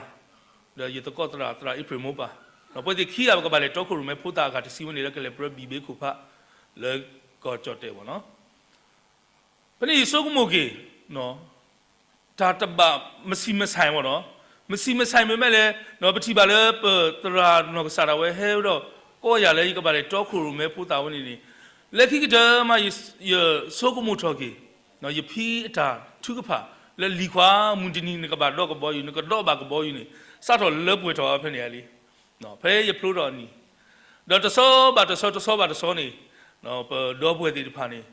ဒီးယသကိးသရၣ် သရၣ်အ့ဖြ့ၣ်မိၢ်ပၢ်, ဒီးပဝဲသ့ၣ်ခံဂၤပကဘၣ်လဲၤတီခိၣ်ရိၣ်မဲ ဖိသၣ်အဂၤတဆံဝဲန့ၣ် လၢကလဲၤပြၢဘံၣ်ဘ့ခိၣ်ဖး လၢကီၢ်ကၠီၣ်တဲၣ်ဘၣ်နီၤ. ဖဲန့ၣ်ယဆိကမိၣ်က့ၤ တၢ်တဘၣ်မဆံးမဆဲးဘၣ်နီၤ, မဆံးမဆဲးမ့ၢ်မ့ၢ်လဲၣ်, ပထံၣ်ဘၣ်လၢပသရၣ်နီၢ်ကစၢ်ဒၣ်ဝဲဟဲဝဲဒီး ကိးယၤလၢယကဘၣ်လဲၤတီခိၣ်ရိၣ်မဲဖိသၣ်ဝဲန့ၣ်န့ၣ်, လၢခံကတၢၢ်မး ယဆိကမိၣ်ထီၣ်က့ၤ ယဖံအတၢ်ထုကဖၣ် လၢလံၤခွါ မုၢ်တနံၤနကဘၣ်ဒီးကဘီယူၤ နကဒီးဘၣ်ကဘီယူၤန့ၣ် စးထီၣ်လၢပှဲၤထီၣ်ဝဲဖဲန့ၣ်လံ. ဖဲယဖျိထီၣ်အနံၤ, ဒီးတဆီဘၣ်တဆီ တဆီဘၣ်တဆီန့ၣ်, ပဒီပုၢ်ဝဲၢ်သ့ၣ်တဖၣ်န့ၣ်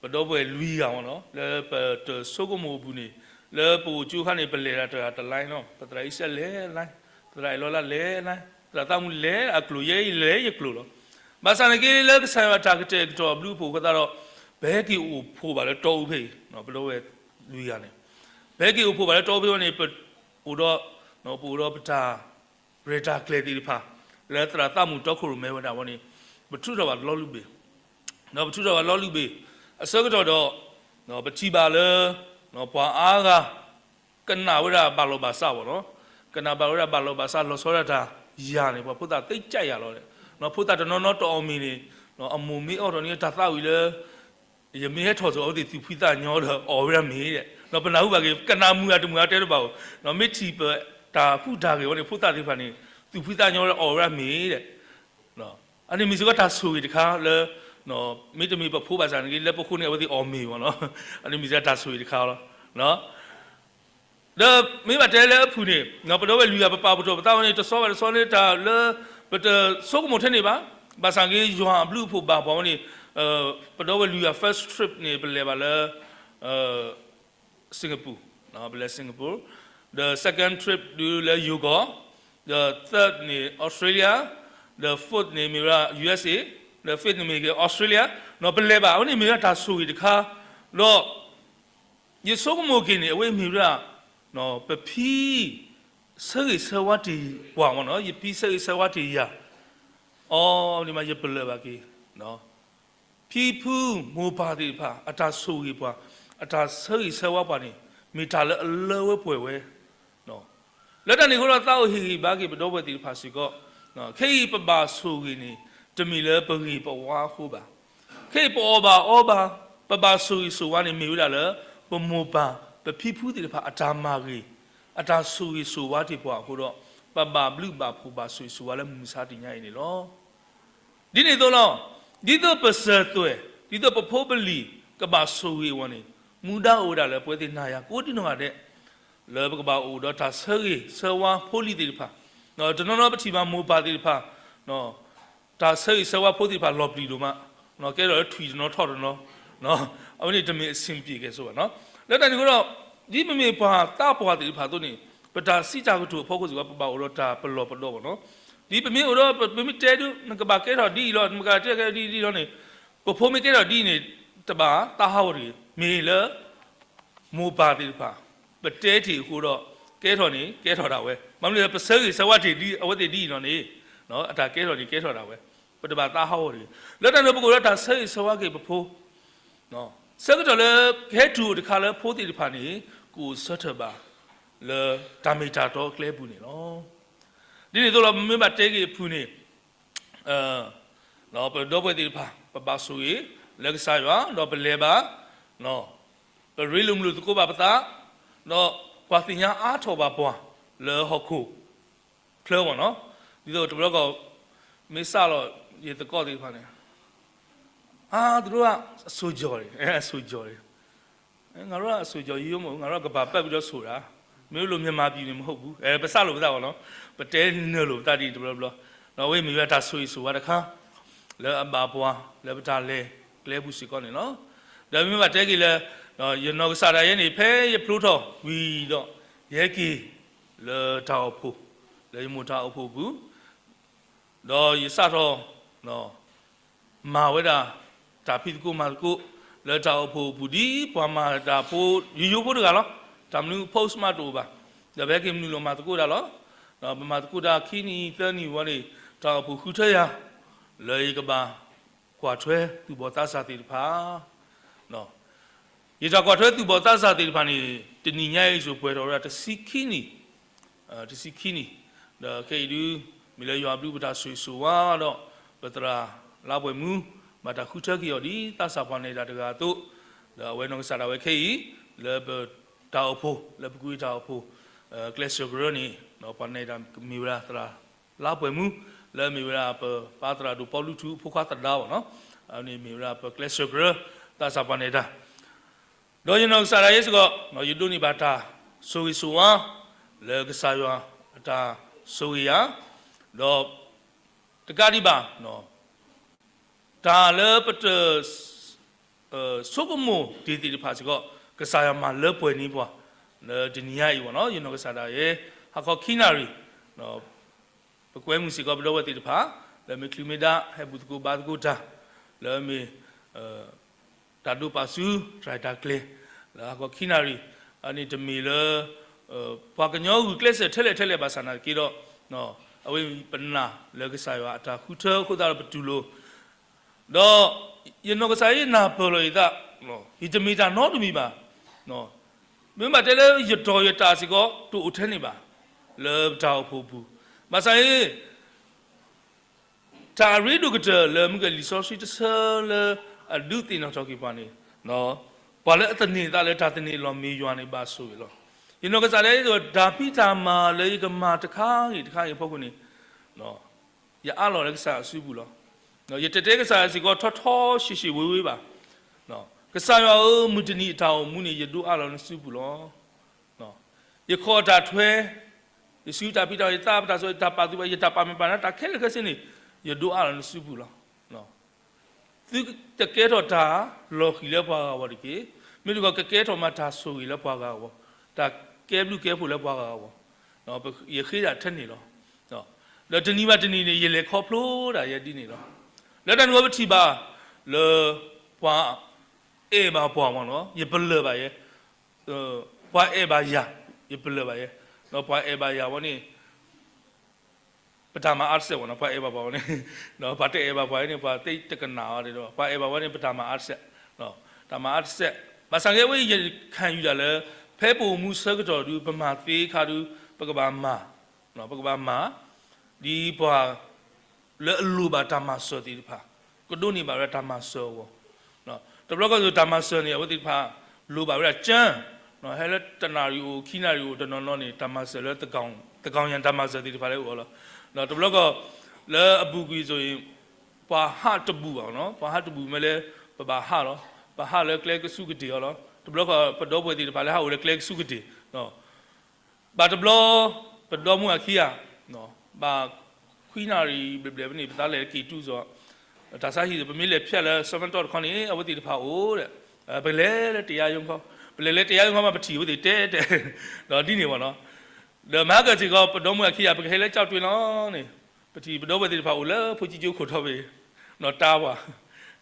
ပဒီပုၢ်ဝဲၢ်လွံၢ်ဂၤမ့ၢ်နီၤ လၢပတဆိကမိၣ်အပူၤန့ၣ်, လၢပအိၣ်ကၠိအခါန့ၣ် ပလဲၤဒၣ်တဂၤတ line နီၤ, ပသရၣ်အံၣ်စၢၣ်လဲၤ line, သရၣ်အဲၣ်လီၤလၢ်လဲၤ line, သရၣ်သးမူလဲၤအကျိၤ ယဲအံၤလဲၤယကျိၤလီၤ. ဘၣ်ဆၣ်န့ၣ်က့ လၢကစၢ်ယွၤတၢ်ကတဲာ်ကတီၤအဘျုးအဖှိၣ်အဃိသတးဒီး ပဟဲက့ၤအိၣ်ဖှိၣ်ဘၣ်လၢတီအူဖဲအံၤ, ပဒီပုၢ်ဝဲၢ်လွံၢ်ဂၤန့ၣ်, ပဟဲက့ၤအိၣ်ဖှိၣ်ဘၣ်လၢတီအူဖဲအံၤန့ၣ် ပအိၣ်ဒီး, ပအိၣ်ဒီးပတၢ် ရဲၣ်တၢ်ကျဲၤသ့ၣ်တဖၣ် လၢသရၣ်သးမူတီခိၣ်ရိၣ်မဲဝဲဒၣ်ဝဲန့ၣ်, ပထုးထီၣ်ဘၣ်လီၤလုၢ်ဘ့ၣ်, ဒီးပထုးထီၣ်ဘၣ်လီၤလုၢ်ဘ့ၣ်, အဆၢကတီၢ်ဒီး, ပထံၣ်ဘၣ်လၢ, ပှၤအါဂၤ, ကနၣ်ဝဲဒၣ်ဘၣ်လီၤဘၣ်စးဘၣ်နီၤ, ကနၣ်ဘၣ်ဝဲဒၣ်ဘၣ်လီၤဘၣ်စး လီၤဆီဒၣ်တၢ်ယၤန့ၣ် ပှၤဖိသၣ်သ့ကၠးယၤလီၤ, ဖိသၣ်တနီၤနီၤတအီၣ်မ့ၤန့ၣ်, အမိၢ်မ့ၢ်အီၣ်ထီၣ်န့ၣ်တၢ်သးဝံၤလၢ ယမ့ၢ်ဟဲထီၣ်စိၤ အဝဲသ့ၣ်သူၣ်ဖှံသးညီဒီးအီၣ်ဝဲဒၣ်မ့ၤဒီး, ပနၢ်ဟူဘၣ်က့ၤ ကနၣ်မုာ်ဧါတမုာ်ဧါတဲတဘၣ်ဧိၤ, မ့ၢ်ထံၣ်ပတၢ်ဟူးတၢ်ဂဲၤဝဲန့ၣ် ဖိသၣ်သ့ၣ်တဖၣ်န့ၣ် သူၣ်ဖှံသးညီဒီးအီၣ်ဝဲဒၣ်မ့ၤဒီး, အန့ၣ်မ့ၢ်စ့ၢ်ကီးတၢ်ဆိၣ်ဂ့ၤတခါလၢ, မ့တမ့ၢ်ပဖိဘၣ်ဆၣ်န့ၣ်က့ လၢပဃိန့ၣ် အဝဲသ့ၣ်အီၣ်မ့ၤဘၣ်နီၤ, အန့ၣ်မ့ၢ်စ့ၢ်ကီးတၢ်ဆိၣ်ဂ့ၤတခါလီၤ. ဒီးမ့ၢ်ဘၣ်တဲလၢအဖုၣ်န့ၣ် ပဒီပုၢ်ဝဲၢ်လွံၢ်ဂၤ ပပာ်ဖှိၣ်ထီၣ်ပသးဝဲန့ၣ် တဆီဘၣ်တဆီန့ၣ် တၢ်လၢပတဆိကမိၣ်ထဲန့ၣ်ဘၣ်. ဘၣ်ဆၣ်က့ ယွၤအဘျုးအဖှိၣ်ဘၣ်ပှၤဝဲန့ၣ် ပဒီပုၢ်ဝဲၢ်လွံၢ်ဂၤ first trip န့ၣ် ပလဲၤဘၣ်လၢ Singapore, ပလဲၤ Singapore, the second trip ဒုးလၢယိၤကီၢ်, the third န့ၣ် Australia, the fourth န့ၣ်မ့ၢ်ဝဲဒၣ် U S A, the fifth န့ၣ်မ့ၢ်က့ၤ Australia, ပလဲၤဘၣ် အဝဲန့ၣ်မ့ၢ်ဝဲဒၣ်တၢ်ဆိၣ်ဂ့ၤတခါ, ဒီး ယဆိကမိၣ်က့ၤန့ၣ် အဝဲမ့ၢ်ဝဲဒၣ် ပဖံ ဆၢဂ့ၤဆၢဝါတ့ၢ်ပှၤမ့ၢ်နီၤ, ယဖံဆၢဂ့ၤဆၢဝါတ့ၢ်ယၤ, အီၤန့ၣ်မး ယပလၢၢ်ဘၣ်က့ၤ ဖံဖုမိၢ်ပၢ်သ့ၣ်တဖၣ် အတၢ်ဆိၣ်ဂ့ၤပှၤ, အတၢ်ဆၢဂ့ၤဆၢဝါပှၤန့ၣ် မ့ၢ်တၢ်လၢအလၢဝဲပှဲၤဝဲ လၢတၢ်န့ၣ်အဃိဒီး သးအိၣ်ဟ့ၣ်ဂံၢ်ဘါက့ၤပဒီပုၢ်ဝဲၢ်သ့ၣ်တဖၣ်စ့ၢ်ကီး, ခဲအံၤပဘၣ်ဆိၣ်ဂ့ၤန့ၣ် တမ့ၢ်လၢပဂ့ၤပဝါအဃိဘၣ်. ခဲအံၤပအီၣ်ဘၣ်အီဘၣ်, ပဘၣ်ဆိၣ်ဂ့ၤဆိၣ်ဝါန့ၣ် မ့ၢ်ဝဲဒၣ်လၢ ပမိၢ်ပၢ် ပဖံဖုသ့ၣ်တဖၣ် အတၢ်မၤဂ့ၤ, အတၢ်ဆိၣ်ဂ့ၤဆိၣ်ဝါတ့ၢ်ပှၤအဃိဒီး ပဘၣ်ဘျုးဘၣ်ဖှိၣ်ဘၣ်ဆိၣ်ဂ့ၤဆိၣ်ဝါလၢမုၢ်မဆါတနံၤညါအံၤန့ၣ်လီၤ. ဒ်န့ၣ်အသိးလီၤ, ဒ်သိးပစၢၤသွဲၣ်, ဒ်သိးပဖိပလံၤ ကဘၣ်ဆိၣ်ဂ့ၤအဂီၢ်န့ၣ်, မူဒါအိၣ်ဝဲဒၣ်လၢပဝဲသ့ၣ်နၤယၤကိးဒံနီၢ်ဂၤဒဲး လၢပကဘၣ်အိၣ်ဒီးတၢ်ဆၢဂ့ၤဆၢဝါဖိလံၤသ့ၣ်တဖၣ်, တနီၤနီၤပထံၣ်ဘၣ်မိၢ်ပၢ်သ့ၣ်တဖၣ် တၢ်ဆၢဂ့ၤဆၢဝါဖိသ့ၣ်တဖၣ်လီၤပျံၤဒိၣ်မး, ကဲထီၣ်လၢထွံၣ်တနီၤထီၣ်တနီၤ, အဝဲန့ၣ်တမ့ၢ်အဆင်ပြေကဲၣ်ဆိးဘၣ်နီၤ. လၢတၢ်န့ၣ်အဃိဒီး ဒ်ပမ့ၢ်ပှၤသးပှၢ်သ့ၣ်တဖၣ်အသိးန့ၣ်, ပတၢ်စံးတၢ်ကတိၤအဖီခိၣ်စ့ၢ်ကီး ပဘၣ်အိၣ်ဒီးတၢ်ပလီၢ်ပဒီဘၣ်နီၤ. ဒ်ပမ့ၢ်အိၣ်ဒီး ပမ့ၢ်တဲဒုး နကဘၣ်ကဲထီၣ်ဒ်အံၤလီၤ, နကဘၣ်တဲကဲဒ်အံၤလီၤန့ၣ်, ပဖိမ့ၢ်ကဲထီၣ်ဒ်အံၤန့ၣ် တဘၣ်သးဟးဂီၤတဂ့ၤ. မ့ၢ်လၢ မိၢ်ပၢ်သ့ၣ်တဖၣ် ပတဲတ့ၢ်အဃိဒီး ကဲထီၣ်န့ၣ် ကဲထီၣ်ဒၣ်ဝဲ, မ့ၢ်လၢပဆၢဂ့ၤဆၢဝါတ့ၢ်ဒ်အဝဲသ့ၣ်ဒ်အံၤလီၤန့ၣ်, အတၢ်ကဲထီၣ်န့ၣ်ကဲထီၣ်ဒၣ်ဝဲ, ပတဘၣ်သးဟးဂီၤတဂ့ၤ. လၢတၢ်န့ၣ်ပကအိၣ်ဒီးတၢ်ဆၢဂ့ၤဆၢဝါက့ၤပဖိ ဆၢကတီၢ်လၢ ကဟဲတုၤအိၣ်တခါလၢဖိသ့ၣ်တဖၣ်န့ၣ် ကအိၣ်ဆၢထၢၣ်ဘၣ် လၢတၢ်မ့ၢ်တၢ်တီအကျဲပူၤန့ၣ်လီၤ. ဒ်န့ၣ်အသိးလီၤ ပမ့ၢ်ဘၣ်တဲက့ၤအဖုၣ်န့ၣ် ပဒီပုၢ်ဝဲၢ်သ့ၣ်တဖၣ် ပဘၣ်ဆိၣ်ဂ့ၤ လၢကစၢ်ယွၤ ဒီးပလဲၤဘၣ် ပရ့လိာ်မုာ်လိာ်သကိးဘၣ်ပသး, ဒီးပှၤသ့ၣ်ညါအါထီၣ်ဘၣ်ပှၤ လၢဟီၣ်ခိၣ်ချၢမ့ၢ်နီၤ, ဒ်သိးတဘျီကီၢ် မ့ၢ်စးလီၤ ယသကိးသ့ၣ်တဖၣ်န့ၣ်, အါ သရိၣ် အစိၤကၠီၤန့ၣ် အစိၤကၠီၤန့ၣ်, ငရၣ်အစိၤကၠီၤ ယိယိမ့ၢ် ငရၣ်ကပၤပာ်ပူၤဒီးဆိၣ်ဒၣ်, မ့ၢ်လိၣ် မြန်မာပြည် န့ၣ် မဟုတ်ဘူး, ပစးလိာ်ပသးဘၣ်နီၤ, ပတဲနၢၤလိာ်ပသးဒ်တဘျီဘျီ, ဒီးအဝဲမ့ၢ်ဝဲတၢ်ဆိၣ်ဂ့ၤဆိၣ်ဝါတခါ လၢအဘၣ်ပှၤ လၢပတၢ်လဲၤကျဲပူၤစ့ၢ်ကီးန့ၣ်လီၤ. ဒီးမ့ၢ်ဘၣ်တဲက့ၤလၢ ယနီၢ်ကစၢ်ဒၣ်ယဲန့ၣ် ဖဲယဖျိထီၣ်ဝံၤဒီး ယဟဲက့ၤလၢတၢ်အိၣ်ဖှိၣ် လၢယမိၢ်တၢ်အိၣ်ဖှိၣ်အပူၤ, ဒီးယစးထီၣ် မၤဝဲဒၣ် တၢ်ဖံးသကိးမၤသကိး လၢတၢ်အိၣ်ဖှိၣ်အပူၤ ဒ်ပှၤမၤတၢ်ဖိ ယိယိဖိတဂၤလီၤ. တၢ်မနုၤ post မးတအိၣ်ဘၣ်, ဒီးပဟဲက့ၤမနုၤလီၤမၤသကိးတၢ်လီၤ. ဒီးပမၤသကိးတၢ်ခံနံၣ်သၢနံၣ်ဝံၤန့ၣ် တၢ်အိၣ်ဖှိၣ်ဃုထၢယၤ လၢယကဘၣ် ကွၢ်ထွဲသူၣ်ဘီၣ်သးစၢ်သ့ၣ်တဖၣ် ယတၢ်ကွၢ်ထွဲသူၣ်ဘီၣ်သးစၢ်သ့ၣ်တဖၣ်န့ၣ် တနံၤညါအံၤစိၤပှဲၤထီၣ်ဝဲဒၣ်တဆံခံနံၣ်, တဆံခံနံၣ်, ဒီးခဲအံၤဒုး မ့ၢ်လၢယွၤဘျုးပတၢ်ဆိၣ်ဂ့ၤဆိၣ်ဝါဒီး ပသရၣ်လါပှဲၤမူ ဘၣ်တၢ်ဃုထၢက့ၤအီၤဒ်သးစၢ်ပှၤနဲၣ်တၢ်တဂၤအသိး, ဒီးအဝဲနီၢ်ကစၢ်ဒၣ်ဝဲခဲအံၤ လၢပတၢ်အိၣ်ဖှိၣ် လၢပကွံာ်တၢ်အိၣ်ဖှိၣ် ကျဲးစၢးကရၢန့ၣ် ပှၤနဲၣ်တၢ်မ့ၢ်ဝဲဒၣ်သရၣ် လါပှဲၤမူ လၢအမ့ၢ်ဝဲဒၣ်ပပၢ်သရၣ်ဒိၣ်ပီလူထူအဖိခွါသဒါဘၣ်နီၤ, အန့ၣ်မ့ၢ်ဝဲဒၣ်ပကျဲးစၢးကရၢ သးစၢ်ပှၤနဲၣ်တၢ်, ဒီးယနီၢ်ကစၢ်ဒၣ်ယဲစ့ၢ်ကီး ယဒိးန့ၢ်ဘၣ်တၢ်ဆိၣ်ဂ့ၤဆိၣ်ဝါ လၢကစၢ်ယွၤအတၢ်ဆိၣ်ဂ့ၤယၤ, ဒီးတကးဒံးဘၣ် တၢ်လၢပတ ဆိကမိၣ်တ့ၢ်သ့ၣ်တဖၣ်စ့ၢ်ကီး ကစၢ်ယွၤမၤလၢပှဲၤန့ၢ်ပှၤ လၢတနံၤညါအံၤဘၣ်နီၤ, ယနီၢ်ကစၢ်ဒၣ်ယဲ ဟါခီခံနၣ်ရံၣ် ပကွဲမုာ်စ့ၢ်ကီးပဒီပုၢ်ဝဲၢ်သ့ၣ်တဖၣ် လၢမ့ၢ်ချုးမ့ၢ်ဒါ ဟဲဘူၣ်သကိးဘါသကိးတၢ် လၢမ့ၢ် တၢ်ဒိးပာ်ဆူ တၢ်ရဲၣ်တၢ်ကျဲၤ လၢဟါခီခံနၣ်ရံၣ် အန့ၣ်တမ့ၢ်လၢ ပှၤကညီဂုာ်ကျဲးစၢးထဲလဲၣ်ထဲလဲၣ်ဘၣ်ဆၣ်နာ်သက့ဒီး အဝဲပနာ်လၢကစၢ်ယွၤအတၢ်ဃုထၢအဃိသတးဒီးပတူၢ်လိာ် ဒီးယနီၢ်ကစၢ်ယဲနၢ်ပၢၢ်လီၤယသး ယတမ့ၢ်တၢ်နီတမံၤဘၣ်. မ့ၢ်ဘၣ်တဲလၢယတီၢ်ယတၢ်စ့ၢ်ကီး တအိၣ်ထဲန့ၣ်ဘၣ် လၢပတၢ်အိၣ်ဖှိၣ်အပူၤ, ဘၣ်ဆၣ်အံၤ တၢ်အရ့ဒိၣ်ကတၢၢ်လၢမုၢ်ကလံာ်စီဆှံတဆၢလၢအဒုးသ့ၣ်နီၣ်ထီၣ်က့ၤပှၤန့ၣ် ပှၤလၢအသန့ၤအသးလၢတၢ်သန့ၤအလီၢ်မ့ၢ်ယွၤန့ၣ် ဘၣ်ဆိၣ်ဂ့ၤလီၤ. ယနီၢ်ကစၢ်ဒၣ်ယဲ တၢ်ဖံးတၢ်မၤလၢယကမၤတခါဂ့ၤတခါဂ့ၤအဖီခိၣ်န့ၣ် ယအးလီၤလၢကစၢ်ယွၤအစုပူၤလီၤ. ယတတဲကစၢ်ယွၤစ့ၢ်ကီးထီထီဆှ့ဆှ့ဝ့ၤဝ့ၤဘၣ်. ကစၢ်ယွၤဧၢ, မုၢ်တနံၤအတၢ်အိၣ်မူန့ၣ် ယဒိးအးလီၤနစုပူၤလီၤ. ယခီၣ်အတၢ်ထွဲ, ယစုတၢ်ဖံးတၢ်မၤ, ယသးပတၢ်စီ, ယတၢ်ပာ်သူၣ်ပာ်သး, ယတၢ်ပာ်မ့ၢ်ပာ်နါ, တၢ်ခဲလၢာ်ခဲဆ့န့ၣ် ယဒိးအးလီၤနစုပူၤလီၤ. သုတကဲထီၣ်တၢ်လီၤဃံၤလၢပှၤဂၤအဂီၢ်တက့ၢ်. မ့ၢ်တခီ ကကဲထီၣ်မးတၢ်ဆိၣ်ဂ့ၤလၢပှၤဂၤအဂီၢ်, တၢ်ကဲဘျုးကဲဖှိၣ်လၢပှၤဂၤအဂီၢ်, ယဃ့ဒၣ်ထဲန့ၣ်လီၤ. ဒီးတနံၤဘၣ်တနံၤန့ၣ် ယလဲၤခီဖျိဒၣ်ယဲဒ်န့ၣ်လီၤ. လၢတၢ်န့ၣ်အဃိပထံၣ်ဘၣ်လၢ ပှၤအဲၣ်ဘၣ်ပှၤမ့ၢ်နီၤ, ယပလၢၢ်ဘၣ်ယဲ, ပှၤအဲၣ်ဘၣ်ယၤ, ယပလၢၢ်ဘၣ်ယဲ, ဒီးပှၤအဲၣ်ဘၣ်ယၤဝဲန့ၣ် ပတၢ်မၤအါတစဲးဝဲနီၤ, ပှၤအဲၣ်ဘၣ်ပှၤဝဲန့ၣ်, ပှၤတအဲၣ်ဘၣ်ပှၤန့ၣ် ပှၤသ့တကနၣ်အီၤဒီး ပှၤအဲၣ်ဘၣ်ဝဲန့ၣ် ပတၢ်မၤအါတစဲး, တၢ်မၤအါတစဲး. ဘၣ်ဆၣ်က့ဝဲအံၤ ယခန့်ယူၤဒၣ်လၢ ဖဲပအိၣ်မူဆၢကတီၢ်ဒုး ပမၤသ့ခါဒုး ပကဘၣ်မၤ, ပကဘၣ်မၤ ဒ်ပှၤ လၢအလိၣ်ဘၣ်တၢ်မၤစၢၤသ့ၣ်တဖၣ် ကဒိးန့ၢ်ဘၣ်ဝဲဒၣ်တၢ်မၤစၢၤအဂီၢ်, တဘျီဃီတၢ်မၤစၢၤန့ၣ် အဝဲသ့ၣ်တဖၣ် လိၣ်ဘၣ်ဝဲဒၣ်ကၠၢ, ဟဲလၢတနၣ်ရံၣ်အိၣ် ခံနၣ်ရံၣ်အိၣ်တနီၤနီၤန့ၣ် တၢ်မၤစၢၤလၢ သန်းခေါင်ယံၤ တၢ်မၤစၢၤသ့ၣ်တဖၣ်လၢအိၣ်အီၤလီၤ. တဘျီဃီ လၢအပူၤကွံာ်အသိးအံၤ ပှၤဟးတဘူၣ်ဘၣ်နီၤ, ပှၤဟးတဘူၣ်မ့ၢ်လၢ ပဘၣ်ဟးလီၤ, ပဟးလၢကျဲကဆူးကတ့ၢ်အီၤလီၤ. တဘျီဃီ ပဒီပုၢ်ဝဲၢ်သ့ၣ်တဖၣ်လၢဟးအိၣ်လၢကျဲကဆူးကတ့ၢ် ဘၣ်တဘျီ ပဒီမုၢ်အခံဂၤ ဘၣ်ခွံနၣ်ရံၣ်ဘျဲၣ်ဘျဲၣ်ဖဲန့ၣ် ပသးလဲၤက့ၤတူၢ်စီၤ, တၢ်ဆါဟံၣ် ပမ့ၢ်လဲၤဖျဲၣ်လၢ ဆၢမတီၢ်တခီန့ၣ် အဝဲသ့ၣ်တဖၣ်အိၣ်ဒီး ပလဲၤလၢတယါယိခီ, ပလဲၤလၢတယါယိခီမး ပထံၣ်အဝဲသ့ၣ်တဲတဲ ဒီးဒ်န့ၣ်ဘၣ်နီၤ. ဒီးမဟါကၢၢ်စ့ၢ်ကီး ပဒီမုၢ်အခံဂၤ ပကဟဲလၢကၠီၣ်တွ့လီၤန့ၣ် ပထံၣ်ပဒီပုၢ်ဝဲၢ်သ့ၣ်တဖၣ်အိၣ်လၢဖိကၠံကၠိခိၣ်ထီၣ်ဖဲ နီၢ်တၢ်ပှၤ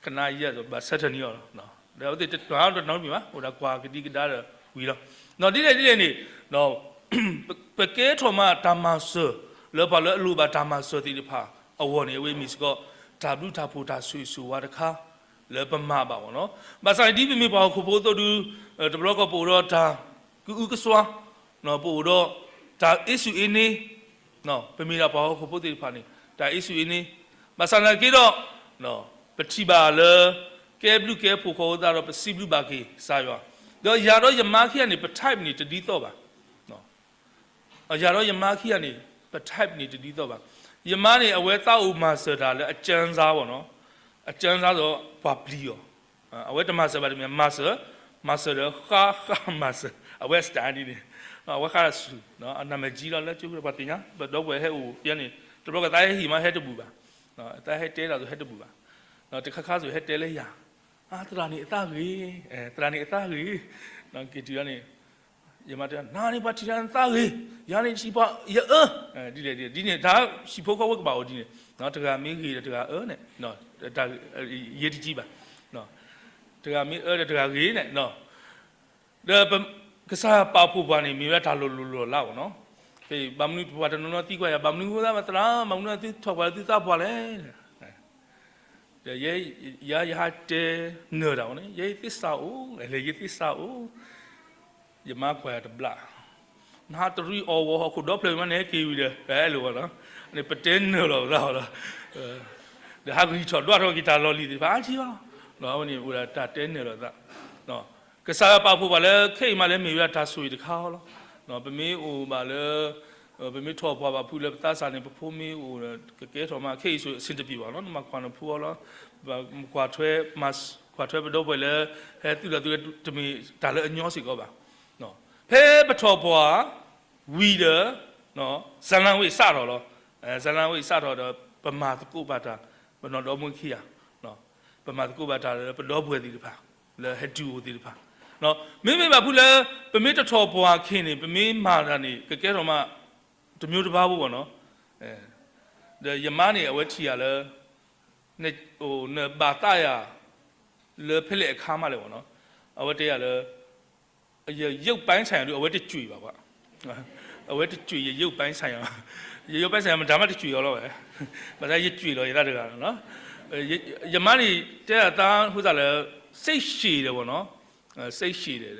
ခနါယဲၢ်ဘၣ်ဆၢထၢၣ်န့ၢ်အီၤလီၤ. ဒီးအဝဲသ့ၣ်တနီၤတနီၤတမံၤဘၣ် အိၣ်ဒီးကွၢ်ကဒံကဒါဒီးဝံၤလီၤ. ဒီးဒ်လဲၣ်ဒ်လဲၣ်န့ၣ် ပကဲထီၣ်မးတၢ်မၤစၢၤ လၢပှၤလၢအလိၣ်ဘၣ်တၢ်မၤစၢၤသ့ၣ်တဖၣ်အဂီၢ်န့ၣ် အဝဲမ့ၢ်စ့ၢ်ကီး တၢ်ဘျုးတၢ်ဖှိၣ်တၢ်ဆိၣ်ဂ့ၤဆိၣ်ဝါတခါ လၢပမၤဘၣ်အဂီၢ်နီၤ. ဘၣ်ဆၣ်န့ၣ် ဒ်ပမ့ၢ်ပှၤဟီၣ်ခိၣ်ဖိအသိးဒုး တဘျီဃီပအိၣ်ဒီးတၢ်ကအုကစွါ, ပအိၣ်ဒီးတၢ်အ့ဆူၣ်အ့န့, ပမ့ၢ်ဒၣ်ပှၤဟီၣ်ခိၣ်ဖိသ့ၣ်တဖၣ်န့ၣ် တၢ်အ့ဆူၣ်အ့န့, ဘၣ်ဆၣ်သနာ်က့ဒီး ပထံၣ်ဘၣ်လၢ ကဲဘျုးကဲဖှိၣ်ဃီအသးဒီး ပစံးဘျုးဘၣ်က့ၤကစၢ်ယွၤ, ဒီးယၤဒီးယမါခံဂၤန့ၣ် ပ type န့ၣ်တဒ်သိးဘၣ်. ယၤဒီးယမါခံဂၤန့ၣ် ပ type န့ၣ်တဒ်သိးဘၣ်. ယမါန့ၣ် အဝဲသးအိၣ်မၤစၢၤတၢ်လၢအကၢစါဘၣ်နီၤ, အကၢစါဒီးပှၤပျံၤအီၤ, အဝဲတမၤစၢၤဘၣ်တမံၤ မၤစၢၤ, မၤစၢၤဒီးဃါဃါမၤစၢၤ, အဝဲ style ဒ်န့ၣ်, အဝဲဃါတၢ်ဆူၣ်, အနၢ်မဲာ်ကၠံလီၤလၢကၠိပှၤသ့ၣ်ညါ ပဒီပုၢ်ဝဲၢ်ဟဲအိၣ်ဖဲန့ၣ် တဘျီကသးဟဲဟ့ၣ်မးဟဲတဘူၣ်ဘၣ်, သးဟဲတဲတၢ်သိးဟဲတဘူၣ်ဘၣ်, တခါခါစိၤဟဲတဲလၢယၤ, အသရၣ်န့ၣ်အသးဂ့ၤ, သရၣ်န့ၣ်အသးဂ့ၤ, က့ၤတုၤလီၤန့ၣ် ယမါတဲ နၤန့ၣ်ပှၤထံၣ်နၤနသးဂ့ၤ, ယၤန့ၣ်ယပှၤယအၢ, ဒ်လဲၣ်ဒ်လဲၣ် ဒ်န့ၣ် တၢ်ဟံၣ်ဖိဃီဖိကဘၣ်အိၣ်ဒ်န့ၣ်, တဂၤမ့ၢ်ဂ့ၤဒီးတဂၤအၢန့ၣ်, ယဲတကံဘၣ်, တဂၤမ့ၢ်အၢဒီးတဂၤဂ့ၤန့ၣ်, ဒီးကစၢ်ပာ်ဖှိၣ်ပှၤန့ၣ် မ့ၢ်ဝဲဒၣ်တၢ်လီၤလိၤလီၤလးဘၣ်နီၤ, ဘၣ်မနုၤပှၤတနီၤနီၤသံကွၢ်ယၤ ဘၣ်မနုၤဃိသးမသရၣ် ဘၣ်မနုၤသုထီၣ်ပှၤလၢသုသးပှၢ်လဲၣ် ဒီးယဲ, ယၤယဟးတဲနၢၤတၢ်ဝဲန့ၣ် ယဲယသ့စၢ်အိၣ်, လဲၤယသ့စၢ်အိၣ်, ယမါကွၢ်ယၤတဘျး, နဟးတရံးအီၣ်ဝီၤဟီၣ်ခိၣ်ဒီဖျၢၣ်မးန့ၣ်က့ၤဝံၤဒီး အဲၣ်လိာ်ဝဲလီၤ, န့ၣ်ပတဲနၢၤလီၤပသးလီၤ, ဒီးဟးဂံၢ်ထီၣ်ဒွးထီၣ်က့ၤတၢ်လီၢ်လံၤသ့ၣ်တဖၣ်အါထံအီၤ, အဝဲန့ၣ်အိၣ်ဒၣ်တၢ်တဲနၢၤလီၤသး, ကစၢ်ယွၤပာ်ဖှိၣ်ပှၤလၢခဲအံၤမးလၢမ့ၢ်ဝဲဒၣ်တၢ်ဆိၣ်ဂ့ၤတခါအီၤလီၤ, ပမ့ၢ်အိၣ်ဘၣ်လၢ ပမ့ၢ်ထီၣ်ပှၤဘၣ်ဖုးလၢပသးစၢ်န့ၣ် ပဖိမ့ၢ်အိၣ်ဒီး ကကဲထီၣ်မးခဲအံၤဆိၣ်အဆ့ၣ်တပျ့ၤဘၣ်လီၤ, နမၤကွၢ်နဖိအီၤလီၤ, ကွၢ်ထွဲ, ကွၢ်ထွဲပဒီပုၢ်ဝဲၢ်လၢ ဟဲသုးလီၤသုးတမ့ၢ်တၢ်လၢအညီစ့ၢ်ကီးဘၣ်, ဖဲပထီၣ်ပှၤ ဝံၤဒီး ဇာတ်လမ်းဝဲစးထီၣ်လီၤ, ဇာတ်လမ်းဝဲစးထီၣ်ဒီး ပမၤသကိးဘၣ်တၢ်, ပနီၢ်ဒီမါဝၤခံဂၤ ပမၤသကိးဘၣ်တၢ်လၢပဒီပုၢ်ဝဲၢ်သ့ၣ်တဖၣ် လၢဟဲတုၤအိၣ်သ့ၣ်တဖၣ်, မ့မ့ၢ်ဘၣ်ဖုးလၢ ပမ့ၢ်တထီၣ်ပှၤခဲအံၤန့ၣ် ပမ့ၢ်မၤတၢ်န့ၣ် ကကဲထီၣ်မး တမျိုးတပါဘၣ်နီၤ, ဒီးယမါန့ၣ် အဝဲထံၣ်ယၤလၢ နဘၣ်သးယၤ လၢဖဲလဲၣ်အခါမးလဲၣ်ဘၣ်နီၤ, အဝဲတဲယၤလၢ ယရုပ်ပိုင်းဆိုင်ရာ ဒုး အဝဲတကြွေဘၣ်ဘၣ်, အဝဲတကြွေ ယရုပ်ပိုင်းဆိုင်ရာ, ယရုပ်ပိုင်းဆိုင်ရာ မတၤမးတကြွေအီၤလီၤဝဲ, ဘၣ်ဆၣ်ယကြွေလီၤယသးတဂၤလီၤ, ယမါန့ၣ် တဲအသးဃိသးလၢ စိတ်ရှည်တယ်ပေါ့နော်, စိတ်ရှည်တယ်,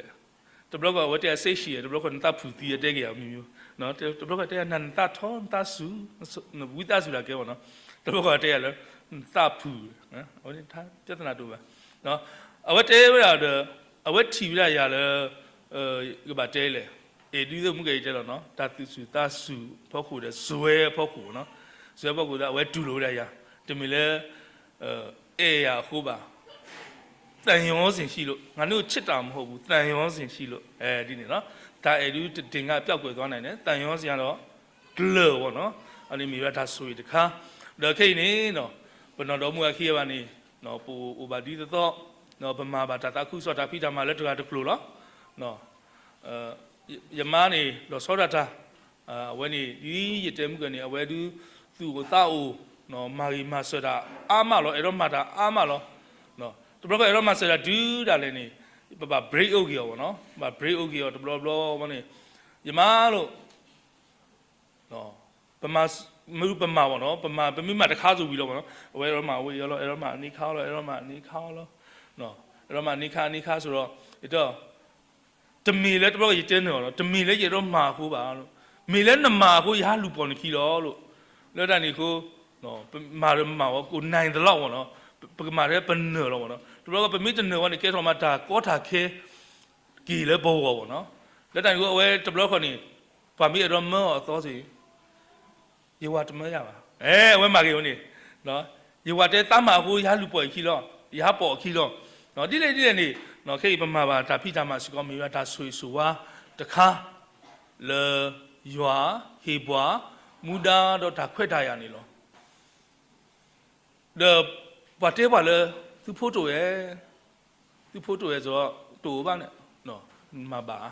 တဘျီဃီအဝဲတဲယၤ စိတ်ရှည်တယ်, တဘျီဃီနသးဖုၣ်သံ အတဲက့ၤယၤမ့ၢ်မ့ၢ်, တဘျီဃီတဲယၤ နသးထီ နသးစူၤ, နဝံသးစူၤတၢ်ကဲဘၣ်နီၤ, တဘျီဃီတဲယၤလၢ နသးဖုၣ်, အဝဲန့ၣ် ပြဿနာတအိၣ်ဘၣ်, အဝဲတဲဝဲဒၣ်ဒီး အဝဲထံၣ်ဝဲဒၣ်ယၤလၢ ကဘၣ်တဲလဲၣ်, အဲၣ်ဒုးသ့ၣ်မူကဲအံၤတဲလီၤနီၤ, တၢ်သူၣ်စူၤသးစူၤအဖီခိၣ်ဒီး စွဲအဖီခိၣ်နီၤ, စွဲအဖီခိၣ်ဒီး အဝဲတူၢ်လိာ်ဝဲဒၣ်ယၤ, တမ့ၢ်လၢ အဲၣ်ယၤအဃိဘၣ်, သံယောဇဉ်ရှိလို့, ငါတို့ချစ်တာမဟုတ်ဘူး, သံယောဇဉ်ရှိလို့, ဒ်န့ၣ်နီၤ, တၢ်အဲၣ်ဒုးတဒ့ၣ်ငါပျောက်ကွယ်သွားနိုင်တယ်, သံယောဇဉ်ကတော့ ကျၢၤပေါ့နော်, အန့ၣ်မ့ၢ်ဝဲတၢ်ဆိၣ်ဂ့ၤတခါ, ဒီးခဲအံၤန့ၣ်နီၤ, ပနီၢ်ဒီမါဝၤခံဂၤဘၣ်န့ၣ် ပအိၣ်ဘၣ်ဒ်သိးသိး, ပမၤဘၣ်တၢ်သးခုကစီၣ်တၢ်ဖံးတၢ်မၤလၢတဂၤတကျိၤလီၤ. ယမါန့ၣ် လီၤဆီဒၣ်တၢ်, အဝဲန့ၣ် ဒ်ယတဲမုၢ်ကၢန့ၣ် အဝဲဒုးသူၣ်အိၣ်သးအိၣ်, မၤဂ့ၤမၤစၢၤတၢ်အါမးလီၤ, အဲၣ်ဒိးမၤတၢ်အါမးလီၤ. တဘျီဃီအဲၣ်ဒိးမၤစၢၤတၢ်တုၤဒၣ်လဲာ်န့ၣ် ပဘၣ် break အိၣ်က့ၤအီၤဘၣ်နီၤ, ဘၣ် break အိၣ်က့ၤအီၤတဘျီဘျီဘၣ်န့ၣ်, ယမါလိၤ ပမၤ, မ့ၢ်ပမၤဘၣ်နီၤ, ပမၤ ပမ့ၢ်မၤတခါစ့ၢ်ဝံၤလီၤဘၣ်နီၤ, အဝဲအဲၣ်ဒိးမၤဝဲအံၤလီၤ, အဲၣ်ဒိးမၤန့ၢ်ခါလီၤ, အဲၣ်ဒိးမၤန့ၢ်ခါလီၤ, အဲၣ်ဒိးမၤန့ၢ်ခါန့ၢ်ခါစ့ၢ်ဒီး, ယတဲ, တမ့ၢ်လၢတဘျီယတဲနၢၤအီၤလီၤ, တမ့ၢ်လၢယအဲၣ်ဒိးမၤအဃိဘၣ်, မ့ၢ်လၢနမၤအဃိယဟးလူၤပိာ်နခံလီၤလိၤ, လၢတၢ်န့ၣ်အဃိ ပမၤဒီးမၤဝဲ ကိးနၢ်သလီၤဘၣ်နီၤ, ပကမၤထဲပနၢၤလီၤဘၣ်နီၤ, တဘျီပမ့ၢ်တနၢၤဝဲန့ၣ် ကဲထီၣ်မးတၢ်ကီတၢ်ခဲ က့ၤလၢပဂီၢ်ဘၣ်နီၤ, လၢတၢ်န့ၣ်အဃိအဝဲတဘျီဃီန့ၣ်, ပှၤမ့ၢ်အဲၣ်ဒိးမၢအီၤအသီစ့ၢ် ယဝၤတမၢယၤဘၣ်, အဲ အဝဲမၤဂ့ၤဝဲန့ၣ်, ယဝၤတဲသးမၤအဃိ ယဟးလူၤပိာ်အခံလီၤ, ယဟးပိာ်အခံလီၤ, ဒ်လဲၣ်ဒ်လဲၣ်န့ၣ်, ခဲအံၤပမၤဘၣ်တၢ်ဖံးတၢ်မၤစ့ၢ်ကီး မ့ၢ်ဝဲတၢ်ဆိၣ်ဂ့ၤဆိၣ်ဝါတခါ, လၢယွၤဟ့ၣ်ပှၤ, မူဒါဒီးတၢ်ခွဲးတၢ်ယာ်န့ၣ်လီၤ. ဒီးပှၤတဲပှၤလၢ သုဖိတအိၣ်ဧါ, သုဖိတအိၣ်ဧါစ့ၢ်ဒီး တအိၣ်ဘၣ်န့ၣ်, မၤဘၣ်,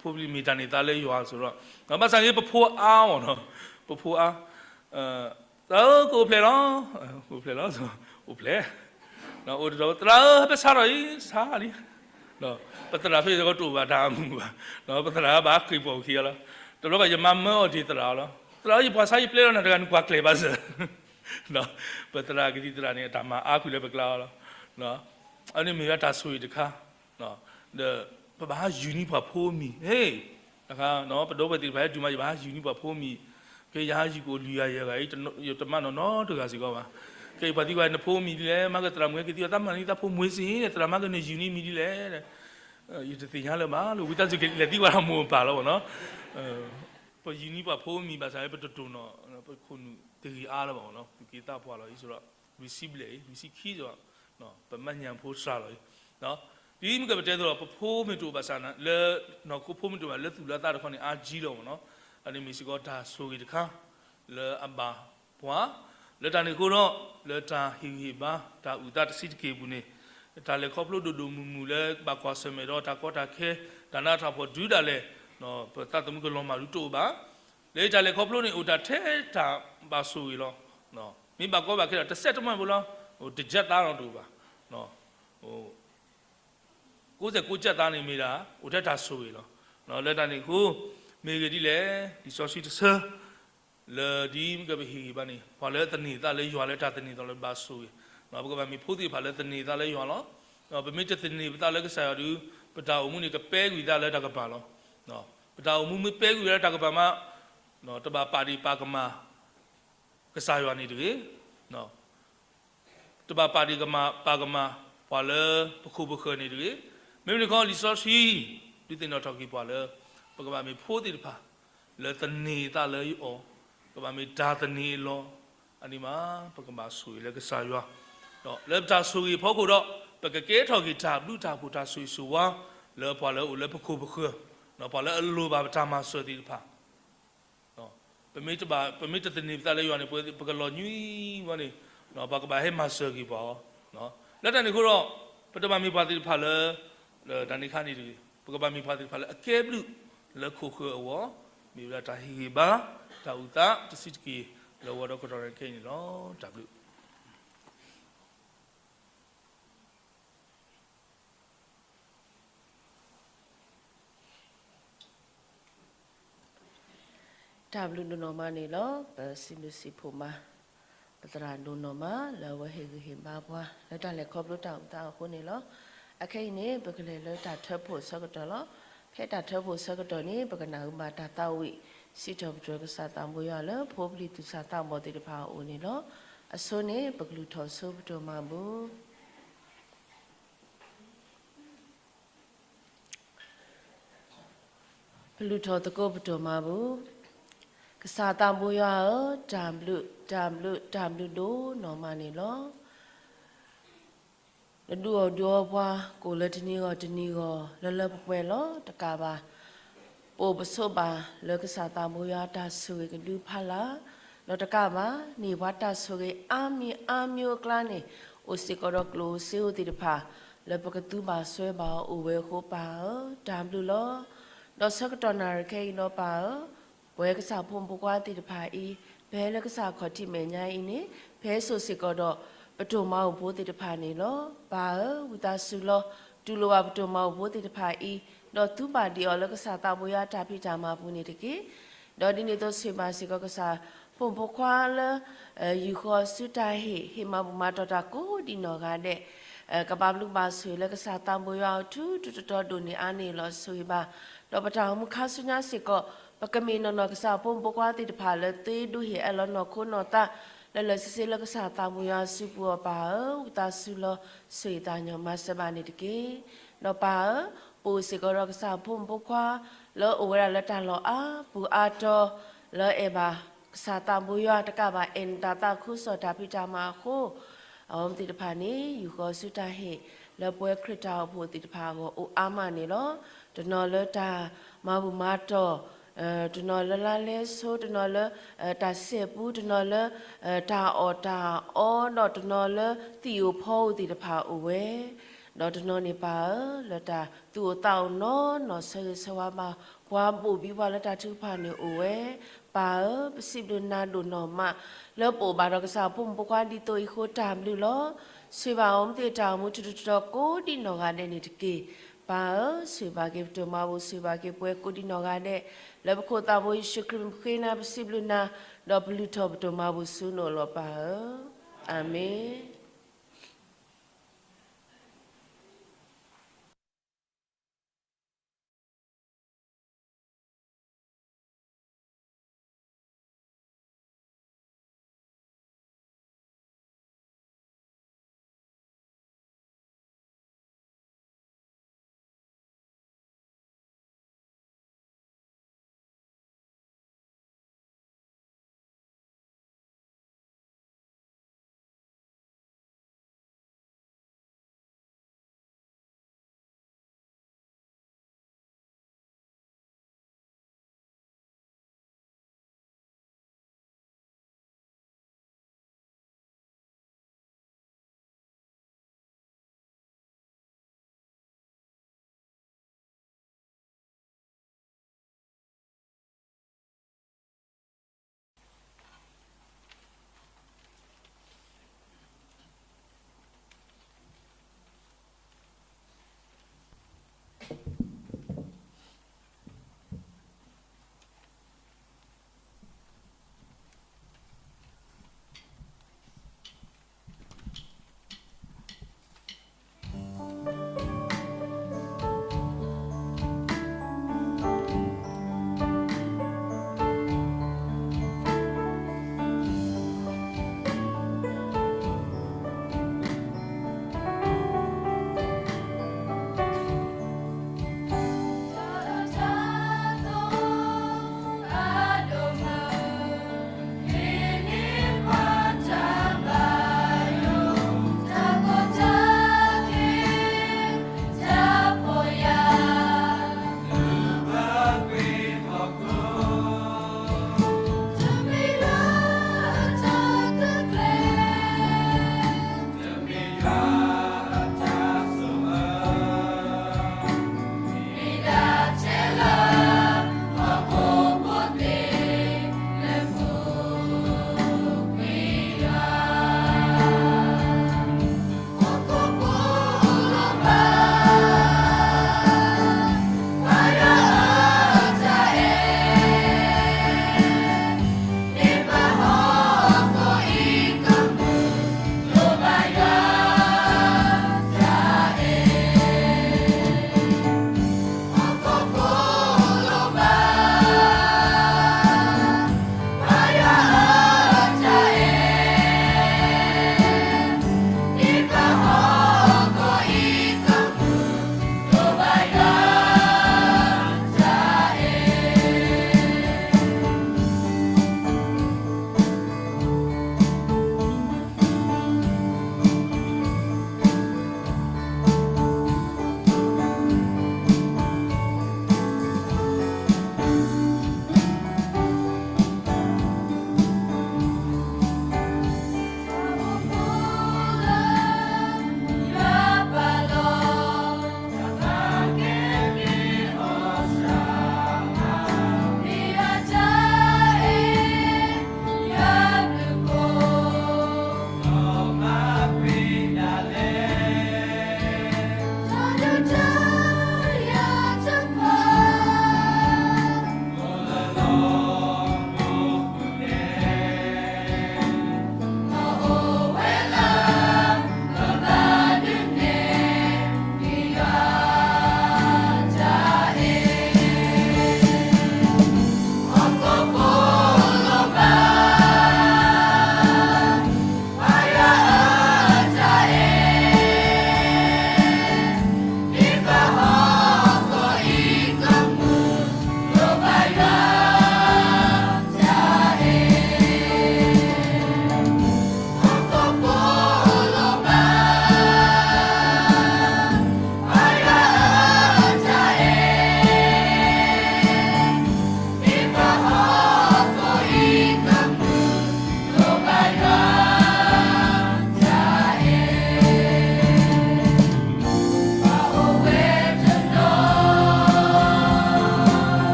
ဖိပလံၤမ့ၢ်တၢ်န့ၢ်သါလၢယွၤစ့ၢ်ဒီး, ဘၣ်ဆၣ်ဂ့ၤ ပဖိအါအီၤနီၤ, ပဖိအါ, သရၣ်ဧၢ ကအိၣ်ဖျဲၣ်လီၤ, ကအိၣ်ဖျဲၣ်လီၤ, အိၣ်ဖျဲၣ်, အိၣ်တဒီး သရၣ်ဧၢ ဟဲပဆါထီၣ်အံၤ ဆါလံ, ပသရၣ်ဖဲအံၤစ့ၢ်ကီးတအိၣ်ဘၣ်တၢ်အမုာ်ဘၣ်, ပသရၣ်ဘၣ်ဃ့ၢ်ပိာ်ခံအီၤလီၤ, တဘျီဘၣ်ယမါမၢအီၤဒ်သရၣ်အီၤလီၤ, သရၣ်ဧၢ ယပှၤဆါယပျဲလီၤနၤတဂၤ နကွၢ်ကျဲၤဘၣ်စ့ၢ် ပသရၣ်ကသံၣ်သရၣ်န့ၣ် အတၢ်မၤအါကွံာ်လၢပကျါအီၤလီၤ, အန့ၣ်မ့ၢ်ဝဲတၢ်ဆိၣ်ဂ့ၤတခါ, ဒီးပဘၣ်ဟးယုၢ်န့ၢ်ပှၤဖိအမံၤ, ဟ့ၣ်, ပဒီပုၢ်ဝဲၢ်သ့ၣ်တဖၣ်ဟဲတုၤမး ယဘၣ်ဟးယုၢ်န့ၢ်ပှၤဖိအမံၤ, ခဲယဟးယုၢ်ကအိၣ်လွံၢ်ဂၤယဲၢ်ဂၤအံၤ ယတမၢနီၢ်နီတဂၤစ့ၢ်ကီးဘၣ်, ခဲအံၤပှၤသံကွၢ် နဖိအမံၤဒ်လဲၣ်, မၤကသရၣ်မုၣ်ဟဲက့ၤသံကွၢ် သးမၤန့ၢ်သးဖိမံၤစ့ၢ် သရၣ်မၤကနၢၤယုၢ်န့ၢ်မံၤဒ်လဲၣ်, ယတသ့ၣ်ညါလၢၤဘၣ်လၢ ဝံသးစူၤကလဲၤသံကွၢ်တၢ်မိၢ်ပၢ်လီၤဘၣ်နီၤ, ပယုၢ်န့ၢ်ပှၤဖိအမံၤဘၣ်ဆၣ် ပတတိၢ်နီၣ်, ပခိၣ်နူာ်တဂ့ၤအါလၢၤဘၣ်နီၤ, သူၣ်က့သးပှၢ်လီၤအံၤစ့ၢ်ဒီး, လွံၢ်ဆံဘျဲၣ်အံၤ လွံၢ်ဆံခံစ့ၢ်ဒီး, ပမၤညၣ်ဖိစှၤလီၤအံၤ, ဒ်မုၢ်ကပတဲသိးဒီး ပဖိမ့ၢ်တအိၣ်ဘၣ်ဆၣ်, လၢနီၢ်ခိဖိမ့ၢ်တအိၣ်ဘၣ် လၢသူၣ်လၢသးတခီန့ၣ် အါကံလီၤဘၣ်နီၤ, အန့ၣ်မ့ၢ်စ့ၢ်ကီးတၢ်ဆိၣ်ဂ့ၤတခါ လၢအဘၣ်ပှၤ, လၢတၢ်န့ၣ်အဃိဒီး လၢတၢ်ဟ့ၣ်ဂံၢ်ဟ့ၣ်ဘါ တၢ်အုၣ်သးတဆံးတက့ၢ်အပူၤန့ၣ်, တၢ်လဲၤခီဖျိဒိၣ်ဒိၣ်မုၢ်မုၢ်လၢဘၣ်ကွၢ်ဆၢၣ်မဲာ်ဒီးတၢ်ကီတၢ်ခဲ, တၢ်နးတၢ်ဖှီၣ်တုၤဒၣ်လဲာ်, ပသးသမူကလီၤမၢ်ဒုးတအိၣ်ဘၣ်, လၢတၢ်လဲၤခီဖျိန့ၣ် အိၣ်တၢ်ထဲတၢ်ဘၣ်ဆိၣ်ဂ့ၤလီၤ, မ့ၢ်ဘၣ်ကီဘၣ်ခဲဒီး တစဲးတမှဲၣ်ဖိလီၤ, တကၠၢ်သးလီၤတအိၣ်ဘၣ် ကိးစဲးကိးကၠၢ်သးန့ၣ် မ့ၢ်ဒၣ် အိၣ်ထဲတၢ်ဆိၣ်ဂ့ၤလီၤ. လၢတၢ်န့ၣ်အဃိ, မ့ၢ်ဂ့ၤဒ်လဲၣ်, လံာ်စီဆှံတဆၢ, လၢဒ်မုၢ်ကပဟ့ၣ်ဂံၢ်ဘါန့ၣ် ပှၤလၢအသန့ၤသးလၢယွၤလၢတၢ်သန့ၤသးလၢဘၣ်ဆိၣ်ဂ့ၤ, ပကဘၣ်မ့ၢ်ဖိသ့ၣ်တဖၣ်လၢသန့ၤသးလၢယွၤလီၤ. ပမ့ၢ်တသန့ၤပသးလၢကစၢ်ယွၤဒီး, ပတၢ်အိၣ်မူန့ၣ် ကပဲကွံာ်သးလၢတၢ်ကပၤလီၤ. ပတၢ်အိၣ်မူမ့ၢ်ပဲကွံာ်လၢတၢ်ကပၤမး, တဘၣ်ပာ်ဒ့ၣ်ပာ်ကမၣ် ကစၢ်ယွၤန့ၣ်တဂ့ၤ, တဘၣ်ပာ်ဒ့ၣ်ကမၣ်ပာ်ကမၣ် ပှၤလၢပခိၣ်ပဃၢၤန့ၣ်တဂ့ၤ. မ့မ့ၢ်တခီ လံာ်စီဆှံ ဒုးသ့ၣ်နီၣ်ထီၣ်က့ၤပှၤလၢ ပကဘၣ်မ့ၢ်ဖိသ့ၣ်တဖၣ် လၢသန့ၤသးလၢယွၤ, ကဘၣ်မ့ၢ်တၢ်သန့ၤအလီၢ်, အန့ၣ်မး ပကဘၣ်ဆိၣ်ဂ့ၤလၢကစၢ်ယွၤ, ဒီးလၢပတၢ်ဆိၣ်ဂ့ၤအဖီခိၣ်ဒီး ပကကဲထီၣ်က့ၤတၢ်ဘျုးတၢ်ဖှိၣ်တၢ်ဆိၣ်ဂ့ၤဆိၣ်ဝါ လၢပှၤလၢအအိၣ်လၢပခိၣ်ပဃၢၤ, ပှၤလၢအလိၣ်ဘၣ်ပတၢ်မၤစၢၤသ့ၣ်တဖၣ် ပမ့ၢ်တဘၣ်, ပမ့ၢ်တသန့ၤပသးလၢယွၤန့ၣ် ပကလီၤညွံးဝဲန့ၣ်, ပှၤကဘၣ်ဟဲမၤစၢၤက့ၤပှၤအီၤ. လၢတၢ်န့ၣ်အဃိဒီး, ပတဘၣ်မ့ၢ်ပှၤသ့ၣ်တဖၣ်လၢ, တၢ်န့ၣ်ခါန့ၣ်တဂ့ၤ, ပကဘၣ်မ့ၢ်ပှၤသ့ၣ်တဖၣ်လၢအကဲဘျုးလၢခိၣ်ဃၢၤအဂီၢ်, မ့ၢ်ဝဲဒၣ်တၢ်ဟ့ၣ်ဂံၢ်ဘါ, တၢ်အုၣ်သးတဆံးတက့ၢ် လၢဝီဒီးကတီၢ်ရခဲအံၤန့ၣ်လီၤ. တၢ်ဘျုး တၢ်ဘျုးဒိၣ်နီၢ်မးန့ၣ်လီၤ. ပစံးဘျုးစံးဖှိၣ်မး ပသရၣ်ဒိၣ်နီၢ်မး လၢအဝဲဟ့ၣ်ဂံၢ်ဟ့ၣ်ဘါပှၤ လၢတၢ်လဲၤခီဖျိတၢ်အုၣ်သးအဃိန့ၣ်လီၤ. အခဲအံၤန့ၣ် ပကလဲၤလၢတၢ်ထၢဖှိၣ်ဆၢကတီၢ်လီၤ. ဖဲတၢ်ထၢဖှိၣ်ဆၢကတီၢ်န့ၣ် ပကနၣ်ဘၣ်တၢ်သးဝံၣ် စံးထီၣ်ပတြၢၤကစၢ်သးဘိယွၤလၢ ဖိပလံၤသူၣ်စၢ်သးဘီၣ်သ့ၣ်တဖၣ်အအိၣ်န့ၣ်လီၤ. အဆိန့ၣ် ပကလုၢ်ထီၣ်ဆိပတီၢ်မၤဘူၣ် ပလုၢ်ထီၣ်သကိးပတီၢ်မၤဘူၣ်. ကစၢ်သးဘိယွၤဧၢ, တၢ်ဘျုး, တၢ်ဘျုး, တၢ်ဘျုးဒိၣ်နီၢ်မးန့ၣ်လီၤ. နဒုးအီၣ်ဒုးအီပှၤ ကိၣ်လၢတနံၤဂီၢ်တနံၤဂီၢ် လၢလၢပှဲၤပှဲၤလီၤ. တကးဘၣ် ပအိၣ်ပဆိးဘၣ်လၢကစၢ်သးဘိယွၤတၢ်ဆိၣ်ဂ့ၤကဒုဖးလၢ်, ဒီးတကးဘၣ် န့ၢ်ပှၤတၢ်ဆိၣ်ဂ့ၤအါမံၤအါမံၤအကျါန့ၣ်, အိၣ်စ့ၢ်ကီးဒီးကျိၣ်စ့ဧိၤသ့ၣ်တဖၣ် လၢပကသူဘၣ်စွဲဘၣ်အီၤအိၣ်ဝဲအဃိပၢ်ဧၢ, တၢ်ဘျုးလီၤ. ဒီးဆၢကတီၢ်နၣ်ရံၣ်ခဲအံၤဒီးပၢ်ဧၢ, ပဝဲကစၢ်ဖိမုၣ်ဖိခွါသ့ၣ်တဖၣ်အံၤ ဖဲလၢကစၢ်ခီၣ်ထံးမဲာ်ညါအံၤန့ၣ် ဖဲစိၣ်စ့ၢ်ကီးဒီး ပတိၢ်မၤအိၣ်ဖိသ့ၣ်တဖၣ်န့ၣ်လီၤ. ပၢ်ဧၢ, ဝံသးစူၤလီၤ. တူၢ်လိာ်ဘၣ်ပတိၢ်မၤအိၣ်ဖိသ့ၣ်တဖၣ်အံၤ, ဒီးသူဘၣ်ဒံးအီၤလၢကစၢ်သးဘိယွၤအတၢ်ဖံးတၢ်မၤပူၤန့ၣ်တက့ၢ်. ဒီးဒ်န့ၣ်အသိး ဆိၣ်ဂ့ၤဘၣ်စ့ၢ်ကီးကစၢ်ဖိမုၣ်ဖိခွါလၢ ယူၢ်ဃီၤဆူတၢ်ဟ့ၣ်, ဟ့ၣ်မၤဘူၣ်မၤတီၢ်တၢ်ကိးဒံးနီၢ်ဂၤဒဲး, ကဘၣ်ဘျုးဘၣ်ဆိၣ်ဂ့ၤလၢကစၢ်သးဘိယွၤအထူးထူးတီၤတီၤဒိၣ်န့ၢ်အါန့ၢ်လီၤ. ဆိၣ်ဂ့ၤဘၣ်, ဒီးပတၢ်အိၣ်မူခါဆူညါစ့ၢ်ကီး, ပကမ့ၢ်နီၢ်နီၢ်ကစၢ်ဖိမုၣ်ဖိခွါသ့ၣ်တဖၣ်လၢသ့ဒိဟ့ၣ်အၢၣ်လီၤနီၢ်ခိနီၢ်သး လၢလၢဆ့ဆ့လၢကစၢ်သးဘိယွၤအစုပူၤအီၤပၢ်ဧၢ, ဝံသးစူၤလီၤ. ဆိၣ်ဂ့ၤသးညီမၤစၢၤဘၣ်န့ၣ်တက့ၢ်. ဒီးပၢ်ဧၢ, ပအိၣ်စ့ၢ်ကီးဒီးကစၢ်ဖိမုၣ်ဖိခွါ လၢအိၣ်ဝဲဒၣ်လၢတၢ်လီၢ်အါပူၤအါတီၤ လၢအဲၣ်ဘၣ်ကစၢ်သးဘိယွၤတကးဘၣ် အဲၣ်နတၢ်သးခုကစီၣ်တၢ်ဖံးတၢ်မၤအဃိ အဝဲသ့ၣ်တဖၣ်န့ၣ် ယူၢ်ဃီၤဆူတၢ်ဟ့ၣ် လၢပဝဲခရံာ်တၢ်အိၣ်ဖှိၣ်သ့ၣ်တဖၣ်အဂီၢ်အိၣ်အါမးန့ၣ်လီၤ. တနီၤလၢတၢ်မၤဘူၣ်မၤတီၢ်, တနီၤလၢလါလဲဆိ, တနီၤလၢတၢ်စဲးပူၤ, တနီၤလၢတၢ်အီၣ်တၢ်အီ, ဒီးတနီၤလၢသံၣ်ဧိၤဖီဧိၤသ့ၣ်တဖၣ်အိၣ်ဝဲ ဒီးတနီၤန့ၣ်ပၢ်ဧၢ, လၢတၢ်သူၣ်အိၣ်သးအိၣ်နီၢ်နီၢ် ဆၢဂ့ၤဆၢဝါဘၣ်ပှၤ ဘိၣ်ဘံပှၤလၢတၢ်ထုကဖၣ်န့ၣ်အိၣ်ဝဲ. ပၢ်ဧၢ, ပစံးဘျုးနၤဒိၣ်နီၢ်မး လၢပအိၣ်ဘၣ်ဒီးကစၢ်ဖိမုၣ်ဖိခွါဒ်သိးအံၤအဃိ တၢ်ဘျုးလီၤ. ဆိၣ်ဂ့ၤဘၣ်အဝဲသ့ၣ်တၢ်အိၣ်မူထူးထူးတီၤတီၤကိးဒံးနီၢ်ဂၤဒဲးန့ၣ်တက့ၢ်. ပၢ်ဧၢ, ဆိၣ်ဂ့ၤဘၣ်က့ၤပတိၢ်မၤဘူၣ်, ဆိၣ်ဂ့ၤဘၣ်က့ၤပဝဲကိးဒံးနီၢ်ဂၤဒဲး, လၢပခိၣ်သးဘိယ့ၣ်ၡူးခရံာ်မံၤဃ့နၤ ပစံးဘျုးနၤ, ဒီးပလုၢ်ထီၣ်ပတိၢ်မၤဘူၣ်ဆူနအိၣ်လီၤပၢ်ဧၢ. အၤမ့ၣ်.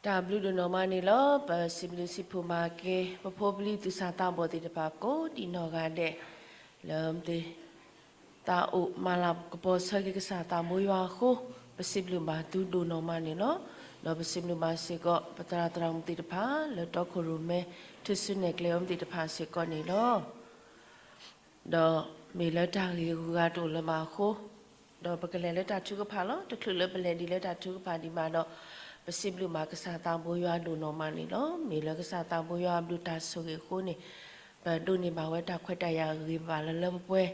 တၢ်ဘျုးဒိၣ်နီၢ်မးန့ၣ်လီၤ. ပစံးဘျုးစံးဖှိၣ်ဘၣ်က့ၤ ပဖိပလံၤသူၣ်စၢ်သးဘီၣ်သ့ၣ်တဖၣ်ကိးဒံးနီၢ်ဂၤဒဲး လၢ သးအိၣ်မၤလၤကပီၤဆၢက့ၤကစၢ်သးဘိယွၤအဃိ, ပစံးဘျုးဘၣ်သုဒိၣ်နီၢ်မးန့ၣ်လီၤ. ဒီးပစံးဘျုးဘၣ်စ့ၢ်ကီး ပသရၣ်သရၣ်မုၣ်သ့ၣ်တဖၣ် လၢတီခိၣ်ရိၣ်မဲ ထူၣ်စုနဲၣ်ကျဲအီၤသ့ၣ်တဖၣ်စ့ၢ်ကီးန့ၣ်လီၤ. ဒီးမ့ၢ်လၢတၢ်ဂ့ၢ်အဂုၤအဂၤတအိၣ်လၢၤဘၣ်အဃိ, ဒီးပကလဲၤလၢတၢ်ထုကဖၣ်လီၤ. တချုးလၢပလဲၤဒံးလၢတၢ်ထုကဖၣ်ဒံးဘၣ်ဒီး, ပစံးဘျုးဘၣ်ကစၢ်သးဘိယွၤဒိၣ်နီၢ်မးန့ၣ်လီၤ. မ့ၢ်လၢကစၢ်သးဘိယွၤအဘျုးတၢ်ဆိၣ်ဂ့ၤအဃိန့ၣ်, ပဒိးန့ၢ်ဘၣ်ဝဲတၢ်ခွဲးတၢ်ယာ်အဂ့ၤဘၣ်လၢလၢပှဲၤပှဲၤ,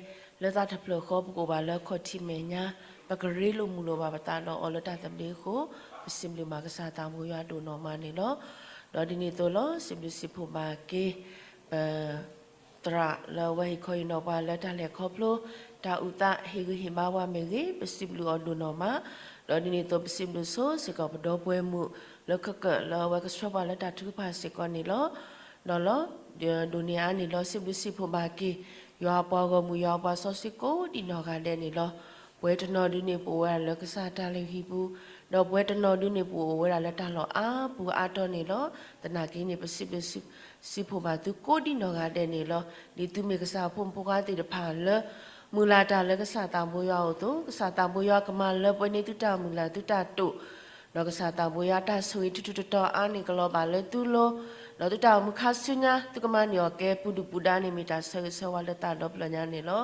လၢသးတဖျၢၣ်ဃီ ပကအိၣ်ဘၣ်လၢအခီၣ်ထံးမဲာ်ညါ, ပကရ့လိာ်မုာ်လိာ်ဘၣ်ပသးဒီးအီၤလၢတၢ်သဘျ့အဃိ, ပစံးဘျုးဘၣ်ကစၢ်သးဘိယွၤဒိၣ်နီၢ်မးန့ၣ်လီၤ. ဒီးဒ်န့ၣ်အသိးလီၤ, စံးဘျုးစံးဖှိၣ်ဘၣ်က့ၤ ပ သရၣ်လၢအဝဲဟ့ၣ်ခီဟ့ၣ်နီၤပှၤလၢတၢ်လဲၤခီဖျိ, တၢ်အုၣ်သးဟ့ၣ်ဂံၢ်ဟ့ၣ်ဘါပှၤမ့ၢ်ဂ့ၤ, ပစံးဘျုးအီၤဒိၣ်နီၢ်မး, ဒီးဒ်န့ၣ်အသိးပစံးဘျုးဆိစ့ၢ်ကီးပဒီပုၢ်ဝဲၢ်မုၣ် လၢခဲကိာ်လၢအဝဲကဆှၢပှၤလၢတၢ်ထုကဖၣ်စ့ၢ်ကီးန့ၣ်လီၤ. ဒီးလီၤ, ဒိၣ်န့ၢ်အါန့ၣ်လီၤ စံးဘျုးစံးဖှိၣ်ဘၣ်က့ၤ ယွၤအပှၤဂီၢ်မုၢ် ယွၤအပှၤစီဆှံကိးဒံးနီၢ်ဂၤဒဲးန့ၣ်လီၤ. ပဝဲတနီၤဒုန့ၣ် ပအိၣ်ဝဲဒၣ်လၢကစၢ်တၢ်လုၢ်ဟံၣ်ပူၤ, ဒီးပဝဲတနီၤဒုန့ၣ် ပအိၣ်ဝဲဒၣ်လၢတၢ်လီၢ်အါပူၤအါတီၤန့ၣ်လီၤ. သနာ်က့န့ၣ် ပစံးဘျုး စံးဖှိၣ်ဘၣ်သုကိးဒံးနီၢ်ဂၤဒဲးန့ၣ်လီၤ. ဒ်သုမ့ၢ်ကစၢ်အဖိမုၣ်ဖိခွါသ့ၣ်တဖၣ်လၢ မုၢ်လၢ်တၢ်လၢကစၢ်သးဘိယွၤအအိၣ်အသိး, ကစၢ်သးဘိယွၤကမၤလၢပှဲၤန့ၢ်သုတၢ်မုၢ်လၢ်သုတၢ်တိာ်, ဒီးကစၢ်သးဘိယွၤတၢ်ဆိၣ်ဂ့ၤထူးထူးတီၤတီၤအါန့ၣ် ကလီၤဘၣ်လၢသုလိၤ, ဒီးသုတၢ်အိၣ်မူခါဆူညါ သုကမၤန့ၢ်အီၤကဲပူၤဒုၣ်ပူၤဒါန့ၣ် မ့ၢ်တၢ်ဆၢဂ့ၤဆၢဝါလၢသးဒီဖျၢၣ်ညါန့ၣ်လီၤ.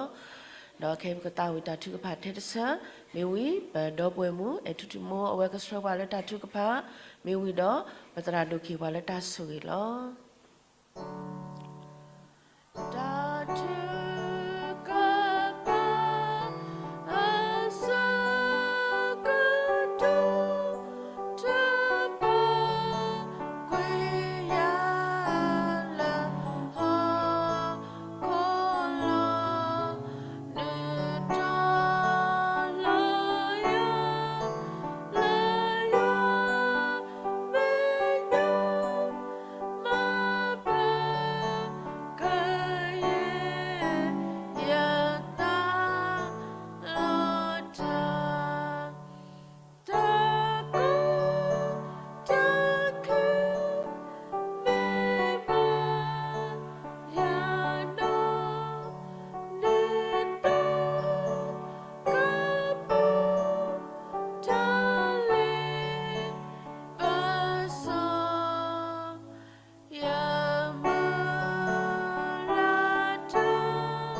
ဒီးခဲအံၤပကသးဝံၣ်တၢ်ထုကဖၣ်ထဲတဆၢ, မ့ၢ်ဝံၤ ပဒီပုၢ်ဝဲၢ်မုၣ် အဲၣ်ထူထူမိ အဝဲကဆှၢပှၤလၢတၢ်ထုကဖၣ်, မ့ၢ်ဝံၤဒီး ပသရၣ်ဒိၣ်ခံၣ်ပှၤလၢတၢ်ဆိၣ်ဂ့ၤလီၤ. တၢ်ထုကဖၣ် အဆၢကတီၢ် တပာ်ကွံာ်ယၤလၢဟီၣ်ခိၣ်လီၤ. နတၢ်လီၤယၤ လၢယွၤမ့ၢ်ညိ မၤပှဲၤ ကယဲၢ် ယသးလီၤတၢ် တၢ်ကိၢ် တၢ်ခု မ့ၢ်ဘၣ်ယၤဒီး နတၢ် ကပူၤ တၢ်လ့ပစီ ယမုၢ်လၢ်တၢ် မ့ၢ်တၢ်ဟ့ၣ်လီၤ တၢ်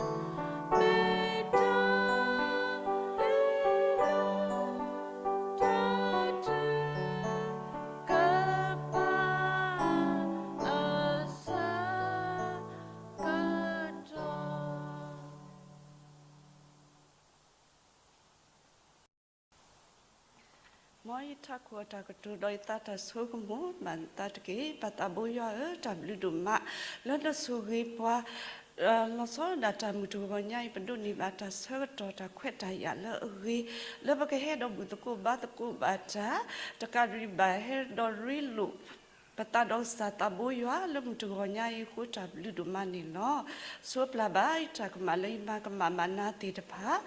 ထုကဖၣ် အဆၢကတီၢ် မ်ယထးခိၣ်အတၢ်ကတိၤဒီးယသးတၢ်ဆိကမိၣ် မၤသးတက့ၢ်. ပၢ်သးဘိယွၤဧၢ, တၢ်ဘျုးဒိၣ်မး လၢနဆိၣ်ဂ့ၤပှၤ လီၤဆီဒၣ်တၢ်မုၢ်တဂီၤညါအံၤ ပဒိးန့ၢ်ဘၣ်တၢ်ဆၢကတီၢ် တၢ်ခွဲးတၢ်ယာ်လၢအဂ့ၤ လၢပကဟဲဒီးဘူၣ်သကိးဘါသကိးဘၣ်တၢ်, တကးဒံးဘၣ်ဟဲဒီးရ့လိာ် ပသးဒီးကစၢ်သးဘိယွၤ လၢမုၢ်တဂီၤညါအံၤအဃိ တၢ်ဘျုးဒိၣ်မးန့ၣ်လီၤ. ဆိပျၢ်ဘၣ်ယတၢ်ကမၣ်လၢယမၤကမၣ်မၤနၤသ့ၣ်တဖၣ်,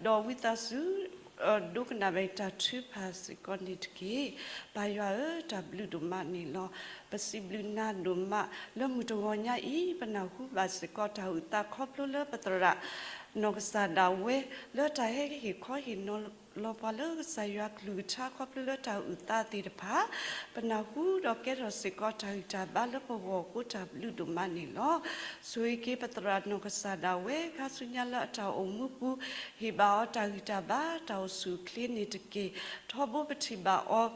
ဒီးဝံသးစူၤ ဒိကနၣ်ဘၣ်ယတၢ်ထုကဖၣ်စ့ၢ်ကီးန့ၣ်တက့ၢ်. ပၢ်ယွၤဧၢ, တၢ်ဘျုးဒိၣ်မးန့ၣ်လီၤ. ပစံးဘျုးနၤဒိၣ်မး လၢမုၢ်တဂီၤညါအံၤ ပနၢ်ဟူဘၣ်စ့ၢ်ကီးတၢ်အုၣ်သးခီဖျိလၢပသရၣ် နီၢ်ကစၢ်ဒၣ်ဝဲ လၢတၢ်ဟဲဟ့ၣ်ခီဟ့ၣ်နီၤလီၤပှၤလၢကစၢ်ယွၤကလုၢ်ကထါခီဖျိလၢတၢ်အုၣ်သးသ့ၣ်တဖၣ်, ပနၢ်ဟူဒီးကဲထီၣ်စ့ၢ်ကီးတၢ်ဂံၢ်တၢ်ဘါလၢပဂီၢ်အဃိ တၢ်ဘျုးဒိၣ်မးန့ၣ်လီၤ. ဆိၣ်ဂ့ၤက့ၤပသရၣ်နီၢ်ကစၢ်ဒၣ်ဝဲ ခါဆူညါလၢအတၢ်အိၣ်မူပူၤ ဟ့ၣ်ဘၣ်အီၤတၢ်ဂံၢ်တၢ်ဘါ တၢ်အိၣ်ဆူၣ်အိၣ်ချ့န့ၣ်တက့ၢ်. ထီဘိပထံၣ်ဘၣ်အီၤ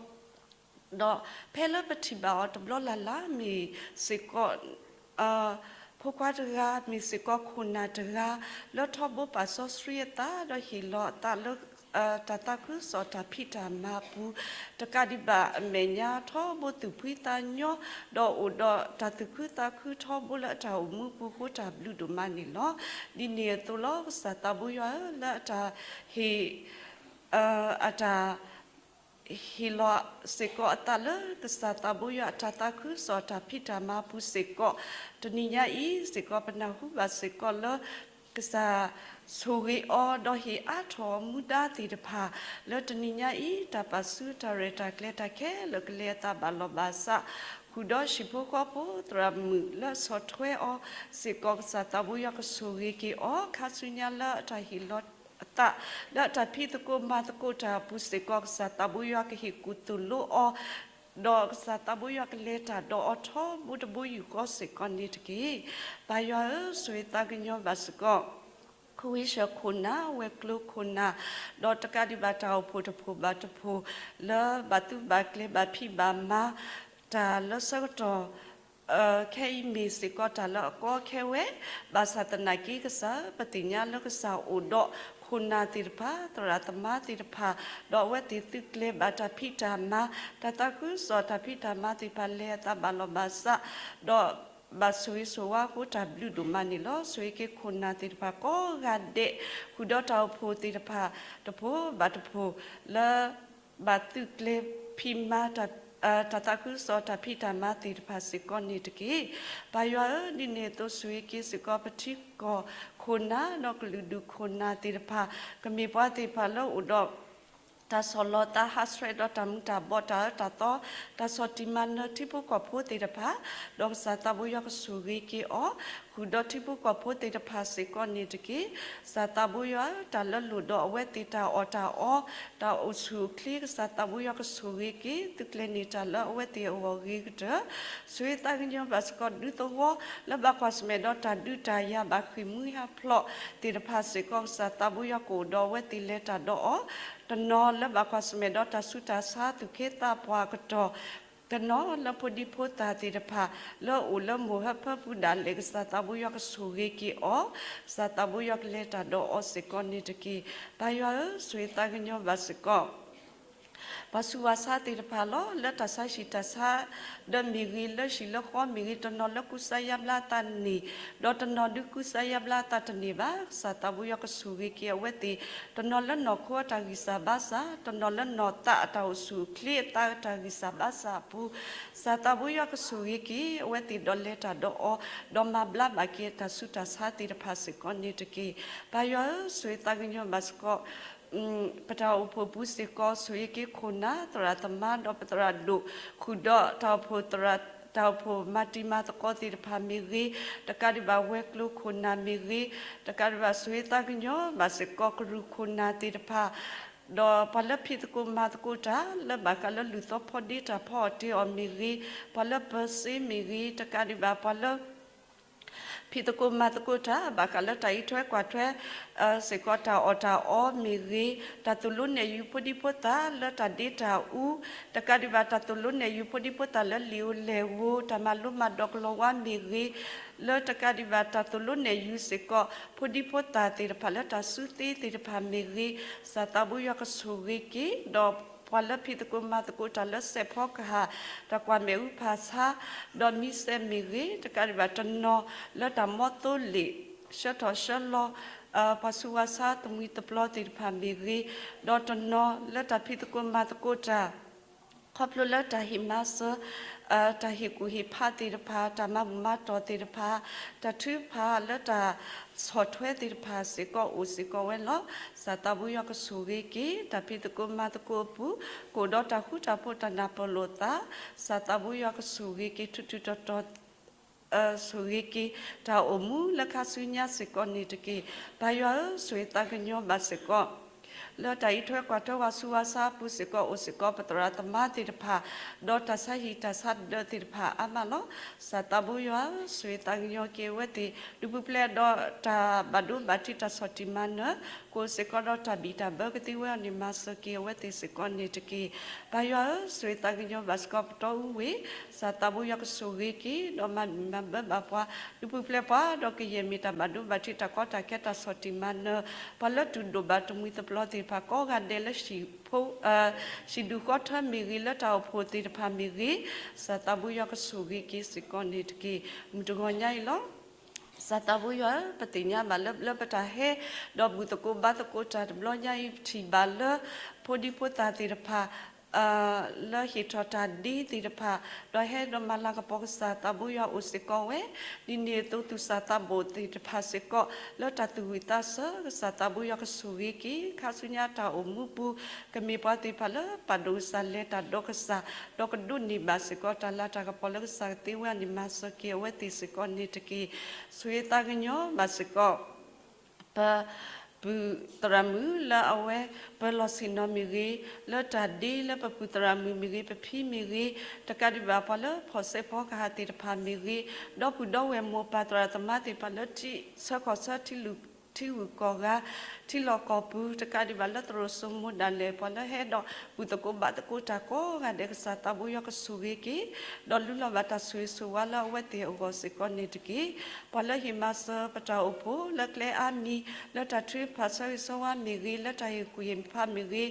ဒီးဖဲလၢပထံၣ်ဘၣ်အီၤတဘျီလၢ်လၢ် မ့ၢ်စ့ၢ်ကီး ဖိခွါတဂၤ မ့ၢ်စ့ၢ်ကီးခိၣ်နၢ်တဂၤ လၢထီဘိပာ်စီဆှံအသး ဒီးဟ့ၣ်လီၤအသးလၢ တၢ်သးခုကစီၣ်တၢ်ဖံးတၢ်မၤအပူၤ, တကးဒံးဘၣ်အမဲာ်ညါ ထီဘိသူၣ်ဖှံသးညီ ဒီးအိၣ်ဒီးတၢ်သူၣ်ခုသးခုထီဘိလၢအတၢ်အိၣ်မူအပူၤအဃိ တၢ်ဘျုးဒိၣ်မးန့ၣ်လီၤ. ဒ်န့ၣ်အသိးလီၤ ကစၢ်သးဘိယွၤဧၢ, လၢအတၢ်ဟ့ၣ် အတၢ် ဟ့ၣ်လီၤစ့ၢ်ကီးအသးလၢကစၢ်သးဘိယွၤအတၢ်သးခုကစီၣ်တၢ်ဖံးတၢ်မၤအပူၤစ့ၢ်ကီး, တနံၤညါအံၤစ့ၢ်ကီး ပနၢ်ဟူဘၣ်စ့ၢ်ကီးလၢ ကစၢ်ဆိၣ်ဂ့ၤအီၤ ဒီးဟ့ၣ်အါထီၣ်မူဒါသ့ၣ်တဖၣ် လၢတနံၤညါအံၤ တၢ်ပာ်စုတၢ်ရဲၣ်တၢ်ကျဲၤတၢ်ခဲလၢာ်ကလဲၤအသးဘၣ်လီၢ်ဘၣ်စး, ဃုာ်ဒီးဟံၣ်ဖိဃီဖိသရၣ်မုၣ်လၢဆီၣ်ထွဲအီၤစ့ၢ်ကီး ကစၢ်သးဘိယွၤကဆိၣ်ဂ့ၤက့ၤအီၤ ခါဆူညါလၢအတၢ်ဟ့ၣ်လီၤအသး လၢအတၢ်ဖံးသကိးမၤသကိးတၢ်အပူၤစ့ၢ်ကီး ကစၢ်သးဘိယွၤကဟ့ၣ်ကူၣ်သိၣ်လိအီၤ ဒီးကစၢ်သးဘိယွၤကလဲၤတၢ်ဒီးအီၤထီဘိတဘိယူၢ်ဃီစ့ၢ်ကီးန့ၣ်တက့ၢ်. ပၢ်ယွၤဧၢ, ဆိၣ်ဂ့ၤသးကညီၤဘၣ်စ့ၢ်ကီး ခိၣ်ဝ့ၡၢၣ်ခိၣ်နၢ် ဝဲၤကျိၤခိၣ်နၢ်, ဒီးတကးဒံးဘၣ်တၢ်အိၣ်ဖှိၣ်တဖှိၣ်ဘၣ်တဖှိၣ် လၢဘၣ်သုးဘၣ်ကျဲၤဘၣ်ဖံးဘၣ်မၤ တၢ်လၢဆၢကတီၢ် ခဲအံၤမ့ၢ်စ့ၢ်ကီးတၢ်လၢအကီအခဲဝဲ, ဘၣ်ဆၣ်သနာ်က့ ကစၢ်ဧၢ ပသ့ၣ်ညါလၢကစၢ်အိၣ်ဒီးခိၣ်နၢ်သ့ၣ်တဖၣ် သရၣ်သမါသ့ၣ်တဖၣ်, ဒီးအဝဲသ့ၣ်သုးကျဲၤဘၣ်တၢ်ဖံးတၢ်မၤ, တၢ်သးခုကစီၣ်တၢ်ဖံးတၢ်မၤသ့ၣ်တဖၣ်လဲၤအသးဘၣ်လီၢ်ဘၣ်စး, ဒီးဘၣ်ဆိၣ်ဂ့ၤဆိၣ်ဝါအဃိတၢ်ဘျုးဒိၣ်မးန့ၣ်လီၤ. ဆိၣ်ဂ့ၤက့ၤခိၣ်နၢ်သ့ၣ်တဖၣ်ကိးဂၤဒဲး, ဃုာ်ဒီးတၢ်အိၣ်ဖှိၣ်သ့ၣ်တဖၣ် တဖှိၣ်ဘၣ်တဖှိၣ် လၢ ဘၣ်သုးကျဲၤဖံးမၤ တၢ်သးခုကစီၣ်တၢ်ဖံးတၢ်မၤသ့ၣ်တဖၣ်စ့ၢ်ကီးန့ၣ်တက့ၢ်. ပၢ်ယွၤဧၢ, ဒ်န့ၣ်အသိးဆိၣ်ဂ့ၤက့ၤစ့ၢ်ကီးပထံကီၢ်ခိၣ်နၢ် ဒီးကလုာ်ဒူၣ်ခိၣ်နၢ်သ့ၣ်တဖၣ်, ကမ့ၢ်ပှၤသ့ၣ်တဖၣ်လၢအိၣ်ဒီး တၢ်ဆီၣ်လီၤသးဟးဆှဲးဒီးတၢ်မူၤတၢ်ဘှီး တၢ်အၢတၢ်သီ တၢ်ဆီၣ်တံၢ်မၤနၢၤထံဖိကီၢ်ဖိသ့ၣ်တဖၣ်, ဒီးကစၢ်သးဘိယွၤကဆိၣ်ဂ့ၤက့ၤအီၤ, ဃုာ်ဒီးထံဖိကီၢ်ဖိသ့ၣ်တဖၣ်စ့ၢ်ကီးန့ၣ်တက့ၢ်. ကစၢ်သးဘိယွၤဧၢ, တၢ်လၢလိၣ်ဒီးအဝဲသ့ၣ်တၢ်အီၣ်တၢ်အီ, တၢ်အိၣ်ဆူၣ်အိၣ်ချ့ ကစၢ်သးဘိယွၤကဆိၣ်ဂ့ၤက့ၤ သုးကျဲၤန့ၢ်တၢ်လၢအဝဲသ့ၣ်အဂီၢ်ဂ့ၤကတၢၢ်, ဆိၣ်ဂ့ၤသးကညီၤဘၣ်စ့ၢ်ကီးဒူသဝီ လၢဘၣ်ကွၢ်ဆၢၣ်မဲာ်ဒီးတၢ်ဒုးတၢ်ယၤဘၣ်ဃ့ၢ်မှံဟးဖျိးသ့ၣ်တဖၣ်စ့ၢ်ကီး ကစၢ်သးဘိယွၤကအိၣ်ဒီးအဝဲသ့ၣ်လဲၤတၢ်ဒီးအီၤ, တနီၤလၢဘၣ်ကွၢ်ဆၢၣ်မဲာ်ဒီးတၢ်ဆူးတၢ်ဆါသူၣ်က့သးပှၢ်အကတီၢ်, တနီၤလၢဖိဒံဖိသၣ်သ့ၣ်တဖၣ် လၢအအိၣ်လၢမိၢ်ဟၢဖၢပူၤဒၣ်လဲာ် ကစၢ်သးဘိယွၤကဆိၣ်ဂ့ၤက့ၤအီၤ, ကစၢ်သးဘိယွၤကလဲၤတၢ်ဒီးအီၤစ့ၢ်ကီးန့ၣ်တက့ၢ်. ပၢ်ယွၤဧၢ, ဆိၣ်ဂ့ၤသးကညီၤဘၣ်စ့ၢ်ကီး ပှၤဆူးဝါဆါသ့ၣ်တဖၣ်လီၤ. လၢတၢ်ဆါဟံၣ်တၢ်ဆါဒီးမ့ၢ်ဂ့ၤ, လၢဟံၣ်လၢဃီမ့ၢ်ဂ့ၤ, တနီၤလၢကူစါယါဘျါအသးန့ၢ်, ဒီးတနီၤဒုးကူစါယါဘျါအသးတန့ၢ်ဘၣ်, ကစၢ်သးဘိယွၤကဆိၣ်ဂ့ၤက့ၤအဝဲသ့ၣ်, တနီၤလၢနီၢ်ခိအတၢ်ဂံၢ်စၢ်ဘါစၢ်, တနီၤလၢနီၢ်သးအတၢ်အိၣ်ဆူၣ်အိၣ်ချ့ အသးအတၢ်ဂံၢ်စၢ်ဘါစၢ်အပူၤ, ကစၢ်သးဘိယွၤကဆိၣ်ဂ့ၤက့ၤအဝဲသ့ၣ်ဒီးလဲၤတၢ်ဒီးအီၤ, ဒီးမၤဘျါဘၣ်က့ၤတၢ်ဆူးတၢ်ဆါသ့ၣ်တဖၣ်စ့ၢ်ကီးန့ၣ်တက့ၢ်. ပၢ်ယွၤဧၢ, ဆိၣ်ဂ့ၤသးကညီၤဘၣ်စ့ၢ်ကီး ပတၢ်အိၣ်ဖှိၣ်ပူၤစ့ၢ်ကီး ဆိၣ်ဂ့ၤက့ၤခိၣ်နၢ် သရၣ်သမါ ဒီးပသရၣ်ဒိၣ် ဃုာ်ဒီးတၢ်အိၣ်ဖှိၣ်သရၣ် တၢ်အိၣ်ဖှိၣ်မၤတံၤမၤသကိးသ့ၣ်တဖၣ်မ့ၢ်ဂ့ၤ, တကးဒံးဘၣ်ဝဲၤကျိၤခိၣ်နၢ်မ့ၢ်ဂ့ၤ, တကးဒံးဘၣ်ဆိၣ်ဂ့ၤသးကညီၤဘၣ်စ့ၢ်ကီးကရူၢ်ခိၣ်နၢ်သ့ၣ်တဖၣ် ဒီးပှၤလၢဖံးသကိးမၤသကိးတၢ် လၢဘၣ်ဃးလၢလုၢ်သီဖီဒ့တၢ်ဖီအီၣ်တ့ၢ်အီၣ်မ့ၢ်ဂ့ၤ, ပှၤလၢပၢၤစ့မ့ၢ်ဂ့ၤ, တကးဒံးဘၣ်ပှၤလၢ ဖံးသကိးမၤသကိးတၢ် ဘၣ်ဃးလၢတၢ်အံးထွဲကွၢ်ထွဲ စ့ၢ်ကီးတၢ်အီၣ်တၢ်အီမ့ၢ်ဂ့ၤ, တၢ်သိၣ်လိနဲၣ်ယုၤဖိဒံဖိသၣ်လၢတၢ်ဒ့တၢ်အူ, တကးဒံးဘၣ်တၢ်သိၣ်လိနဲၣ်ယုၤဖိဒံဖိသၣ်လၢလံာ်အိၣ်လဲၢ်ဂိၢ် တၢ်မၤလိမၤဒိးကလီၤဝါမ့ၢ်ဂ့ၤ, လၢတကးဒံးဘၣ်တၢ်သိၣ်လိနဲၣ်ယုၤစ့ၢ်ကီး ဖိဒံဖိသၣ်သ့ၣ်တဖၣ်လၢတၢ်စုသ့သ့ၣ်တဖၣ်မ့ၢ်ဂ့ၤ, ကစၢ်သးဘိယွၤကဆိၣ်ဂ့ၤက့ၤ ဒီးပှၤလၢဖံးသကိးမၤသကိးတၢ်လၢစဲးဖီကဟၣ် တၢ်ကွၢ်မဲာ်အူဖးဆါ ဒီးမံစဲးမ့ၢ်ဂ့ၤ, တကးဒံးဘၣ်တနီၤလၢတၢ်မီသိလ့ၣ် ဆှၢထီၣ်ဆှၢလီၤ ပှၤဆူးဝါဆါသမံသပျီသ့ၣ်တဖၣ်မ့ၢ်ဂ့ၤ, ဒီးတနီၤလၢတၢ်ဖံးသကိးမၤသကိးတၢ် ခီဖျိလၢတၢ်ဟ့ၣ်မၤစၢၤ တၢ်ဟ့ၣ်ကူၣ်ဟ့ၣ်ဖးသ့ၣ်တဖၣ် တၢ်မၤဘူၣ်မၤတီၢ်သ့ၣ်တဖၣ် တၢ်ထုကဖၣ်လၢတၢ်ဆီၣ်ထွဲသ့ၣ်တဖၣ်စ့ၢ်ကီးအိၣ်စ့ၢ်ကီးဝဲလီၤ. ကစၢ်သးဘိယွၤကဆိၣ်ဂ့ၤက့ၤ တၢ်ဖံးသကိးမၤသကိးအပူၤ ကအိၣ်ဒီးတၢ်ဃူတၢ်ဖိးတၢ်နၢ်ပၢၢ်လိာ်သး, ကစၢ်သးဘိယွၤကဆိၣ်ဂ့ၤက့ၤထူးထူးတီၤတီၤ ဆိၣ်ဂ့ၤက့ၤ တၢ်အိၣ်မူလၢခါဆူညါစ့ၢ်ကီးန့ၣ်တက့ၢ်. ပၢ်ယွၤဧၢ, ဆိၣ်ဂ့ၤသးကညီၤဘၣ်စ့ၢ်ကီး လၢတၢ်အံးထွဲကွၢ်ထွဲဝဲဆူးဝါဆါအပူၤစ့ၢ်ကီး အိၣ်စ့ၢ်ကီးပသရၣ်သမါသ့ၣ်တဖၣ်, ဒီးတၢ်ဆါဟံၣ်တၢ်ဆါဒၢးသ့ၣ်တဖၣ်အါမးလီၤ. ကစၢ်သးဘိယွၤဧၢ, ဆိၣ်ဂ့ၤသးကညီၤက့ၤအဝဲသ့ၣ် ဒုးပူၤဖျဲးဒီးတၢ်ဘၣ်ဒိဘၣ်ထံးတၢ်ဆီၣ်တံၢ်မၤနၢၤ, ကအိၣ်စ့ၢ်ကီးဒီးတၢ်ဘံၣ်တၢ်ဘၢကသ့ဝဲအီၤန့ၣ်မၤစၢၤက့ၤအဝဲသ့ၣ်စ့ၢ်ကီးန့ၣ်တက့ၢ်. ပၢ်ယွၤဧၢ, ဆိၣ်ဂ့ၤသးကညီၤဘၣ်စ့ၢ်ကီးပတီၢ်အူဝ့ၢ်, ကစၢ်သးဘိယွၤကဆိၣ်ဂ့ၤက့ၤ ဒီးမၤမံၤမၤဘၢဘၣ်ပှၤ, ဒုးပူၤဖျဲးပှၤ ဒီးကယဲၢ်မ့ၢ်တၢ်ဘၣ်ဒိဘၣ်ထံးတၢ်ကီတၢ်ခဲတၢ်ဆီၣ်တံၢ်မၤနၢၤ, ပှၤလၢတူၢ်ဒိၣ်ဘၣ်တမှံၤသပျီသ့ၣ်တဖၣ်ကိးဂၤဒဲးလၢ ဟံၣ်ဒူၣ်ဃီထၢမ့ၢ်ဂ့ၤ လၢတၢ်အိၣ်ဖှိၣ်သ့ၣ်တဖၣ်မ့ၢ်ဂ့ၤ, ကစၢ်သးဘိယွၤကဆိၣ်ဂ့ၤက့ၤစ့ၢ်ကီးန့ၣ်တက့ၢ်. မုၢ်တဂီၤညါအံၤလီၤ. ကစၢ်သးဘိယွၤဧၢ, ပသ့ၣ်ညါဘၣ်လၢ လၢပတၢ်ဟဲ ဒီးဘူၣ်သကိးဘါသကိးတၢ်တဘျီညါအံၤ ပထံၣ်ဘၣ်လၢ ဖိဒံဖိသၣ်သ့ၣ်တဖၣ် လၢဟ့ၣ်ထီၣ်တၢ်ဒ့သ့ၣ်တဖၣ်, ဒီးဟဲဒီးမၤလၤကပီၤကစၢ်သးဘိယွၤအိၣ်စ့ၢ်ကီးဝဲ, ဒ်န့ၣ်အသိးသူၣ်စၢ်သးဘီၣ်သ့ၣ်တဖၣ်စ့ၢ်ကီး လၢတၢ်သူၣ်ဝံၣ်သးဆၢ ကစၢ်သးဘိယွၤကဆိၣ်ဂ့ၤက့ၤ ခါဆူညါတၢ်အိၣ်မူပူၤ, ကမ့ၢ်ပှၤသ့ၣ်တဖၣ်လၢပာ်ဒိၣ်ကစၢ်လဲၤတၢ်ဒီးကစၢ်, ဒီးကဒိးန့ၢ်ဘၣ်စ့ၢ်ကီးတၢ်လၤတၢ်ကပီၤလၢကစၢ်ကသ့ဝဲအံၤန့ၣ်မၤစၢၤက့ၤအဝဲသ့ၣ်စ့ၢ်ကီးန့ၣ်တက့ၢ်. ဆိၣ်ဂ့ၤသးကညီၤဘၣ်စ့ၢ်ကီး ပပုၢ်သရၣ်မုၣ်လၢအဝဲ ပၢၤလီၢ်ဆ့ၣ်နီၤမ့ၢ်ဂ့ၤ, လၢတၢ်ဒ့လၢပပုၢ်သရၣ်မုၣ်မ့ၢ်ဂ့ၤ, ပဖံမ့ၢ်ဂ့ၤ, တကးဒံးဘၣ်ပှၤလၢဖီၣ်စဲးဖီကဟၣ်သ့ၣ်တဖၣ်မ့ၢ်ဂ့ၤ, ဒီပုၢ်ဒီဝဲၢ်မိၢ်ပၢ်သရၣ်သမါသ့ၣ်တဖၣ်လၢထံဆၢကီၢ်ဆၢ ထံဂုၤကီၢ်ဂၤ, ထံလီၢ်ကီၢ်ပူၤ, တကးဒံးဘၣ်လၢသရိာ်စိမိၤဒၣ်လဲာ် ပှၤလၢဟဲဒီးဘူၣ်သကိးဘါသကိးတၢ်ကိးဂၤဒဲး ကစၢ်သးဘိယွၤကဆိၣ်ဂ့ၤက့ၤ, ဒီးလူလီၤဘၣ်တၢ်ဆိၣ်ဂ့ၤဆိၣ်ဝါလၢအဝဲသ့ၣ်အဂီၢ်စ့ၢ်ကီးန့ၣ်တက့ၢ်. ပှၤလၢဟ့ၣ်မၤစၢၤပတၢ်အိၣ်ဖှိၣ် လၢကျဲအါမံၤ, လၢတၢ်ထုကဖၣ်ဆၢဂ့ၤဆၢဝါမ့ၢ်ဂ့ၤ, လၢတၢ်ဟ့ၣ်ကူၣ်ဟ့ၣ်ဖးမ့ၢ်ဂ့ၤ,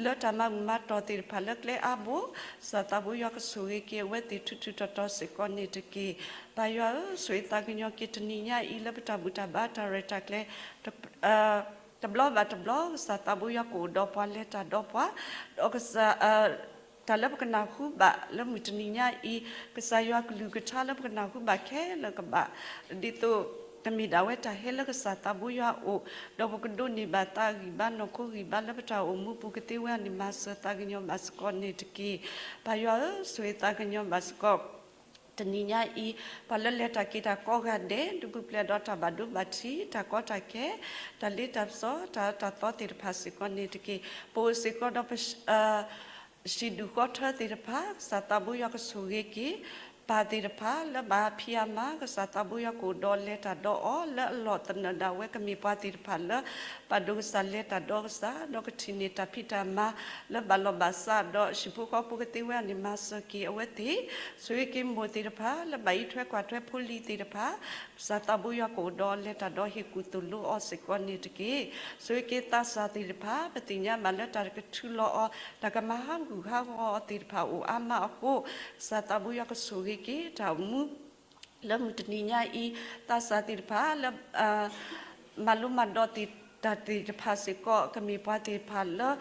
လၢတၢ်မၤမုာ်မၤတီၢ်သ့ၣ်တဖၣ်လၢကျဲအါဘိ, ကစၢ်သးဘိယွၤကဆိၣ်ဂ့ၤက့ၤအဝဲသ့ၣ်ထူးထူးတီၤတီၤစ့ၢ်ကီးန့ၣ်တက့ၢ်. ပၢ်ယွၤဧၢ, ဆိၣ်ဂ့ၤသးကညီၤက့ၤတနံၤညါအံၤ လၢပတၢ်ဘူၣ်တၢ်ဘါတၢ်ရဲၣ်တၢ်ကျဲၤ တဘျီဘၣ်တဘျီ ကစၢ်သးဘိယွၤကအိၣ်ဒီးပှၤလဲၤတၢ်ဒီးပှၤ, ဒီးကစၢ် တၢ်လၢပကနၢ်ဟူဘၣ်လၢမုၢ်တနံၤညါအံၤ, ကစၢ်ယွၤကလုၢ်ကထါလၢပကနၢ်ဟူဘၣ်ခဲလၢာ်ကဘၣ်, ဒ်သိးကမ့ၢ်ဒၣ်ဝဲတၢ်ဟဲလၢကစၢ်သးဘိယွၤအအိၣ်, ဒီးပကဒိးန့ၢ်ဘၣ်သးဂံၢ်ဘါနီၢ်ခိဂံၢ်ဘါလၢပတၢ်အိၣ်မူပူၤကသ့ဝဲအံၤန့ၣ် မၤစၢၤသးကညီၤဘၣ်စ့ၢ်ကီးန့ၣ်တက့ၢ်. ပၢ်ယွၤဧၢ, ဆိၣ်ဂ့ၤသးကညီၤဘၣ်စ့ၢ်ကီး တနံၤညါအံၤ, ပှၤလၢလဲၤတၢ်က့ၤတၢ်ကိးဂၤဒဲး ဒုးပူၤဖျဲးဒီးတၢ်ဘၣ်ဒိဘၣ်ထံး တၢ်ကီတၢ်ခဲ, တၢ်လ့တၢ်ပစီၣ် တၢ်အၢတၢ်သီသ့ၣ်တဖၣ်စ့ၢ်ကီးန့ၣ်တက့ၢ်. ပအိၣ်စ့ၢ်ကီးဒီး ဟံၣ်ဒူၣ်ဃီထၢသ့ၣ်တဖၣ် ကစၢ်သးဘိယွၤကဆိၣ်ဂ့ၤက့ၤ, ပၢ်သ့ၣ်တဖၣ်လၢဘၣ်ဖံးအါမး ကစၢ်သးဘိယွၤကအိၣ်ဒီးလဲၤတၢ်ဒီးအီၤ လၢအလီၢ်သနၢၣ်ဒၣ်ဝဲ ကမ့ၢ်ပှၤသ့ၣ်တဖၣ်လၢ ပာ်ဒိၣ်ကစၢ်လဲၤတၢ်ဒီးကစၢ် ဒီးကထံၣ်န့ၢ်တၢ်ဖံးတၢ်မၤ လၢဘၣ်လီၢ်ဘၣ်စးဒီးဟံၣ်ဖိဃီဖိကသ့ဝဲအံၤန့ၣ် မၤစၢၤက့ၤအဝဲသ့ၣ်, ဆိၣ်ဂ့ၤက့ၤမိၢ်သ့ၣ်တဖၣ် လၢဘၣ်အံးထွဲကွၢ်ထွဲဖိလံၤသ့ၣ်တဖၣ် ကစၢ်သးဘိယွၤကအိၣ်ဒီးလဲၤတၢ်ဒီးဟ့ၣ်ကူၣ်သိၣ်လိအီၤစ့ၢ်ကီးန့ၣ်တက့ၢ်. ဆိၣ်ဂ့ၤက့ၤသးစၢ်သ့ၣ်တဖၣ် ပသ့ၣ်ညါဘၣ်လၢတၢ်ကထုးလီၤအီၤ တၢ်ကမၤဟးဂူာ်ဟးဂီၤအီၤသ့ၣ်တဖၣ်အိၣ်အါမးအဃိ, ကစၢ်သးဘိယွၤကဆိၣ်ဂ့ၤက့ၤတၢ်အိၣ်မူ လၢမုၢ်တနံၤညါအံၤ, သးစၢ်သ့ၣ်တဖၣ်လၢ မၤလိမၤဒိးသ့ၣ်တၢ်သ့ၣ်တဖၣ်စ့ၢ်ကီး ကမ့ၢ်ပှၤသ့ၣ်တဖၣ်လၢ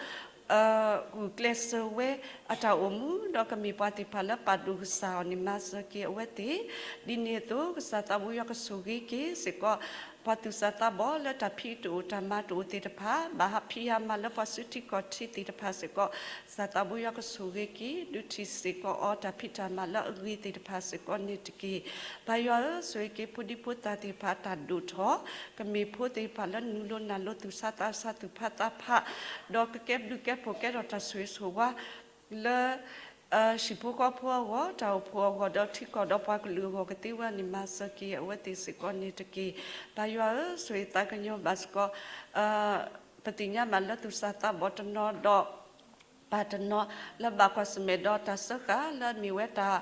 ဂုာ်ကျဲးစၢးဝဲအတၢ်အိၣ်မူ ဒီးကမ့ၢ်ပှၤသ့ၣ်တဖၣ်လၢပာ်ဒိၣ်ကစၢ်အီၤန့ၣ် မၤစၢၤက့ၤအဝဲသ့ၣ်, ဒ်န့ၣ်အသိး ကစၢ်သးဘိယွၤကဆိၣ်ဂ့ၤက့ၤစ့ၢ်ကီး ပှၤသူၣ်စၢ်သးဘီၣ်လၢတၢ်ဖံးတအိၣ်တၢ်မၤတအိၣ်သ့ၣ်တဖၣ် ဘၣ်ဟးဖံးဟးမၤလၢပှၤစုထံကီၢ်ထံသ့ၣ်တဖၣ်စ့ၢ်ကီး, ကစၢ်သးဘိယွၤကဆိၣ်ဂ့ၤက့ၤ ဒုးထံၣ်စ့ၢ်ကီးအီၤတၢ်ဖံးတၢ်မၤလၢအဂ့ၤသ့ၣ်တဖၣ်စ့ၢ်ကီးန့ၣ်တက့ၢ်. ပၢ်ယွၤဧၢ, ဆိၣ်ဂ့ၤက့ၤဖိဒံဖိသၣ်သ့ၣ်တဖၣ်တၢ်ဒိၣ်ထီၣ်, ကမ့ၢ်ဖိသ့ၣ်တဖၣ်လၢနုာ်လီၤနၢ်လီၤသူၣ်ဆါသးဆါသူၣ်ဖးသးဖး, ဒီးကကဲဘျုးကဲဖှိၣ်ကဲထီၣ်တၢ်ဆိၣ်ဂ့ၤဆိၣ်ဝါ လၢ ဟံၣ်ဖိဃီဖိအဂီၢ်, တၢ်အိၣ်ဖှိၣ်အဂီၢ်, ဒီးထံကီၢ်ဒီးပှၤကလုာ်အဂီၢ်ကသ့ဝဲန့ၣ် မၤစၢၤက့ၤအဝဲသ့ၣ်စ့ၢ်ကီးန့ၣ်တက့ၢ်. ပၢ်ယွၤဧၢ, ဆိၣ်ဂ့ၤသးကညီၤဘၣ်စ့ၢ်ကီး ပသ့ၣ်ညါဘၣ်လၢသူၣ်စၢ်သးဘီၣ်တနီၤဒီး ပၢ်တနီၤ လၢဘၣ်ကွၢ်ဆၢၣ်မဲာ်ဒီးတၢ်စၢဃာ် လၢအမ့ၢ်ဝဲတၢ်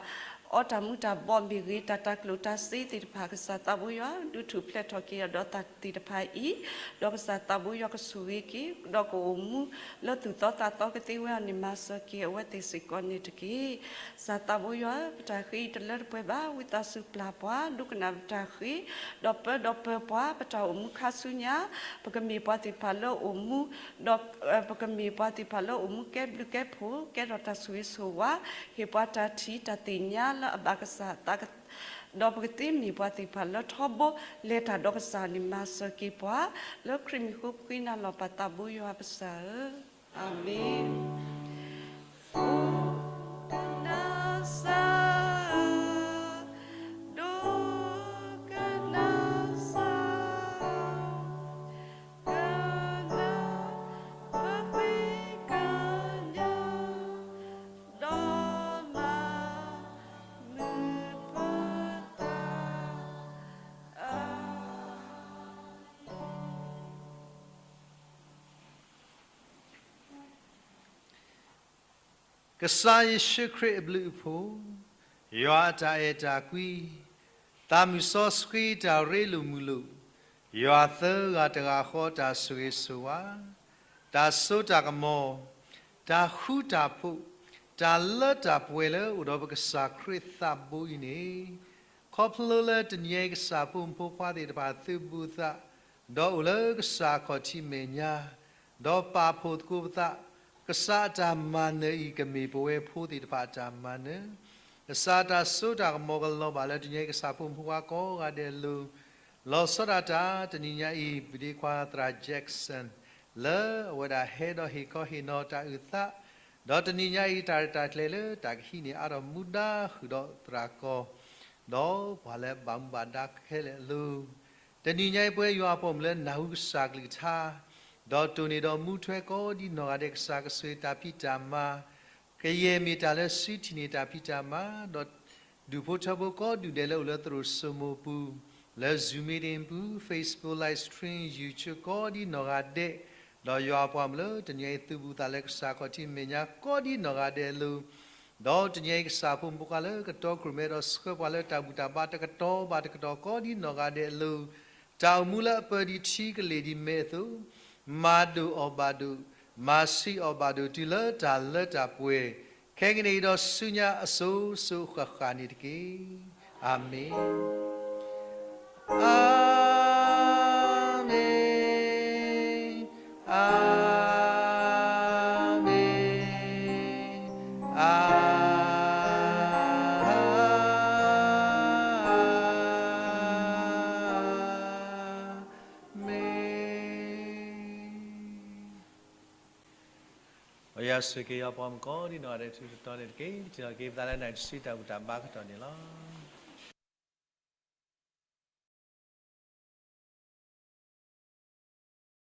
အီတၢ်မူတၢ်ဘီမ့ၢ်ဂ့ၤ, တၢ်တၢ်ကျိၣ်တၢ်စ့သ့ၣ်တဖၣ် ကစၢ်သးဘိယွၤ ဒုးထူၣ်ဖျဲးထီၣ်က့ၤအီၤဒီးတၢ်သ့ၣ်တဖၣ်အံၤ, ဒီးကစၢ်သးဘိယွၤကဆိၣ်ဂ့ၤက့ၤ ဒီးကအိၣ်မူလၢသူၣ်သီသးသီကသ့ဝဲအီၤန့ၣ် မၤစၢၤက့ၤအဝဲသ့ၣ်စ့ၢ်ကီးန့ၣ်တက့ၢ်. ကစၢ်သးဘိယွၤဧၢ, ပတၢ်ဃ့အံၤတလၢတပှဲၤဘၣ်, ဝံသးစူၤပျၢ်ပှၤ, ဒိကနၣ်ပတၢ်ဃ့, ဒီးပၢဒီးပၢပှၤ, ပတၢ်အိၣ်မူခါဆူညါ, ပကမ့ၢ်ပှၤသ့ၣ်တဖၣ်လၢအိၣ်မူ, ဒီး ပကမ့ၢ်ပှၤသ့ၣ်တဖၣ်လၢအိၣ်မူကဲဘျုးကဲဖှိၣ်, ကဲထီၣ်တၢ်ဆိၣ်ဂ့ၤဆိၣ်ဝါ, ဟ့ၣ်ပှၤတၢ်ထံၣ်တၢ်သ့ၣ်ညါလၢအဘၣ်ကစၢ်သး ဒီးပကသ့မ့ၢ်ပှၤသ့ၣ်တဖၣ်လၢထီဘိလဲၤတၢ်ဒီးကစၢ်န့ၣ် မၤစၢၤက့ၤပှၤ, လၢခရံာ်မံၤဃိပဃ့နၤလီၤပၢ်သးဘိယွၤပကစၢ်ဧၢ, အၤမ့ၣ်. ကစၢ်ယ့ၣ်ၡူးခရံာ်အဘျုးအဖှိၣ်, ယွၤအတၢ်အဲၣ်တၢ်ကွံ, သးမုၢ်စီဆှံတၢ်ရ့လိာ်မုာ်လိာ်, ယွၤသၢဂၤတဂၤဃီတၢ်ဆိၣ်ဂ့ၤဆိၣ်ဝါ, တၢ်စိတၢ်ကမီၤ, တၢ်ဃူတၢ်ဖိး, တၢ်လၢတၢ်ပှဲၤလၢအိၣ်ဒီးပကစၢ်ခရံာ်သးဘိအံၤန့ၣ်, ခီဖျိလၢတနံၤအံၤကစၢ်ဖိမုၣ်ဖိခွါသ့ၣ်တဖၣ်သုးဘူးသး, ဒီးအိၣ်လၢကစၢ်ခီၣ်ထံးမဲာ်ညါ, ဒီးပာ်ဖှိၣ်သကိးပသး, ကစၢ်အတၢ်မၤနၢၤအံၤ ကမ့ၢ်ပဝဲဖိသ့ၣ်တဖၣ်အတၢ်မၤနၢၤ, ကစၢ်အတၢ်စိတၢ်ကမီၤကလီၤဘၣ်လၢတနံၤအံၤ ကစၢ်ဖိမုၣ်ဖိခွါကိးဂၤဒဲးအလိၤ, လီၤဆီဒၣ်တၢ် တနံၤညါအံၤ ပဒ့ခွါသရၣ် Jackson လၢအဝဲဒၣ်ဟဲဒီးဟ့ၣ်ခီဟ့ၣ်နီၤတၢ်အုၣ်သး, ဒီးတနံၤညါအံၤ တၢ်ရဲၣ်တၢ်ကျဲၤလၢတၢ်ကဟံးန့ၢ်အါထီၣ်မူဒါ ဃုာ်ဒီးသရၣ်ကီၢ် ဒီးပှၤလၢဘၣ်မူဘၣ်ဒါခဲလၢာ်အလိၤ, တနံၤညါအံၤ ပဝဲယွၤအပှၤမုၣ်လၢနၢ်ဟူကစၢ်ကလုၢ်ကထါ, ဒီးတိၢ်န့ၢ်ဒီးမူထွဲကိးဒ်နီၢ်ဂၤဒဲးကစၢ်ကဆိၣ်ဂ့ၤတၢ်ဖံးတၢ်မၤ, ကယဲၢ်မ့ၢ်တၢ်လၢစုထံၣ်န့ၢ်တၢ်ဖံးတၢ်မၤ, ဒီးဒူၣ်ဖိထၢဖိကိးဒူၣ်ဒဲးလၢအိၣ်လၢသရိာ်စိမိၤပူၤ, လၢ Zoom meeting ပူၤ, Facebook live stream, YouTube ကိးဒ်နီၢ်ဂၤဒဲး, ဒီးယွၤအပှၤမုၣ်လၢတနံၤအံၤ သုးဘူးသးလၢကစၢ်ခီၣ်ထံးမဲာ်ညါကိးဒ်နီၢ်ဂၤဒဲးအလိၤ, ဒီးတနံၤအံၤကစၢ်ဖိမုၣ်ဖိခွါလၢကတီခိၣ်ရိၣ်မဲဒီးဆှၢပှၤလၢတၢ်ဘူၣ်တၢ်ဘါတကတီၢ်ဘၣ်တကတီၢ်ကိးဒ်နီၢ်ဂၤဒဲးအလိၤ, တၢ်အိၣ်မူလၢအပၢၤဒ်ထံကလ့ၢ်ဒ်မဲးအသိး, မၤဒိၣ်အီၣ်ဘၣ်ဒိၣ်, မၤဆံးအီၣ်ဘၣ်ဒိၣ်တုၤလၢတၢ်လၢတၢ်ပှဲၤ, ခဲကနံၣ်အံၤဒီးဆူညါအစိၤစိၤဃၣ်ဃၣ်န့ၣ်တက့ၢ်. အၤမ့ၣ်. အၤမ့ၣ်, အၤမ့ၣ်, အၤမ့ၣ်. ယွၤဆိၣ်ဂ့ၤက့ၤယွၤအပှၤမုၣ်ကိးဒ်နီၢ်ဂၤဒဲးဆူတတီၤန့ၣ်တက့ၢ်. ပထံၣ်လိာ်က့ၤပသးလၢနတၢ်စုတၢ်ဘူၣ်တၢ်ဘါကတီၢ်န့ၣ်လီၤ.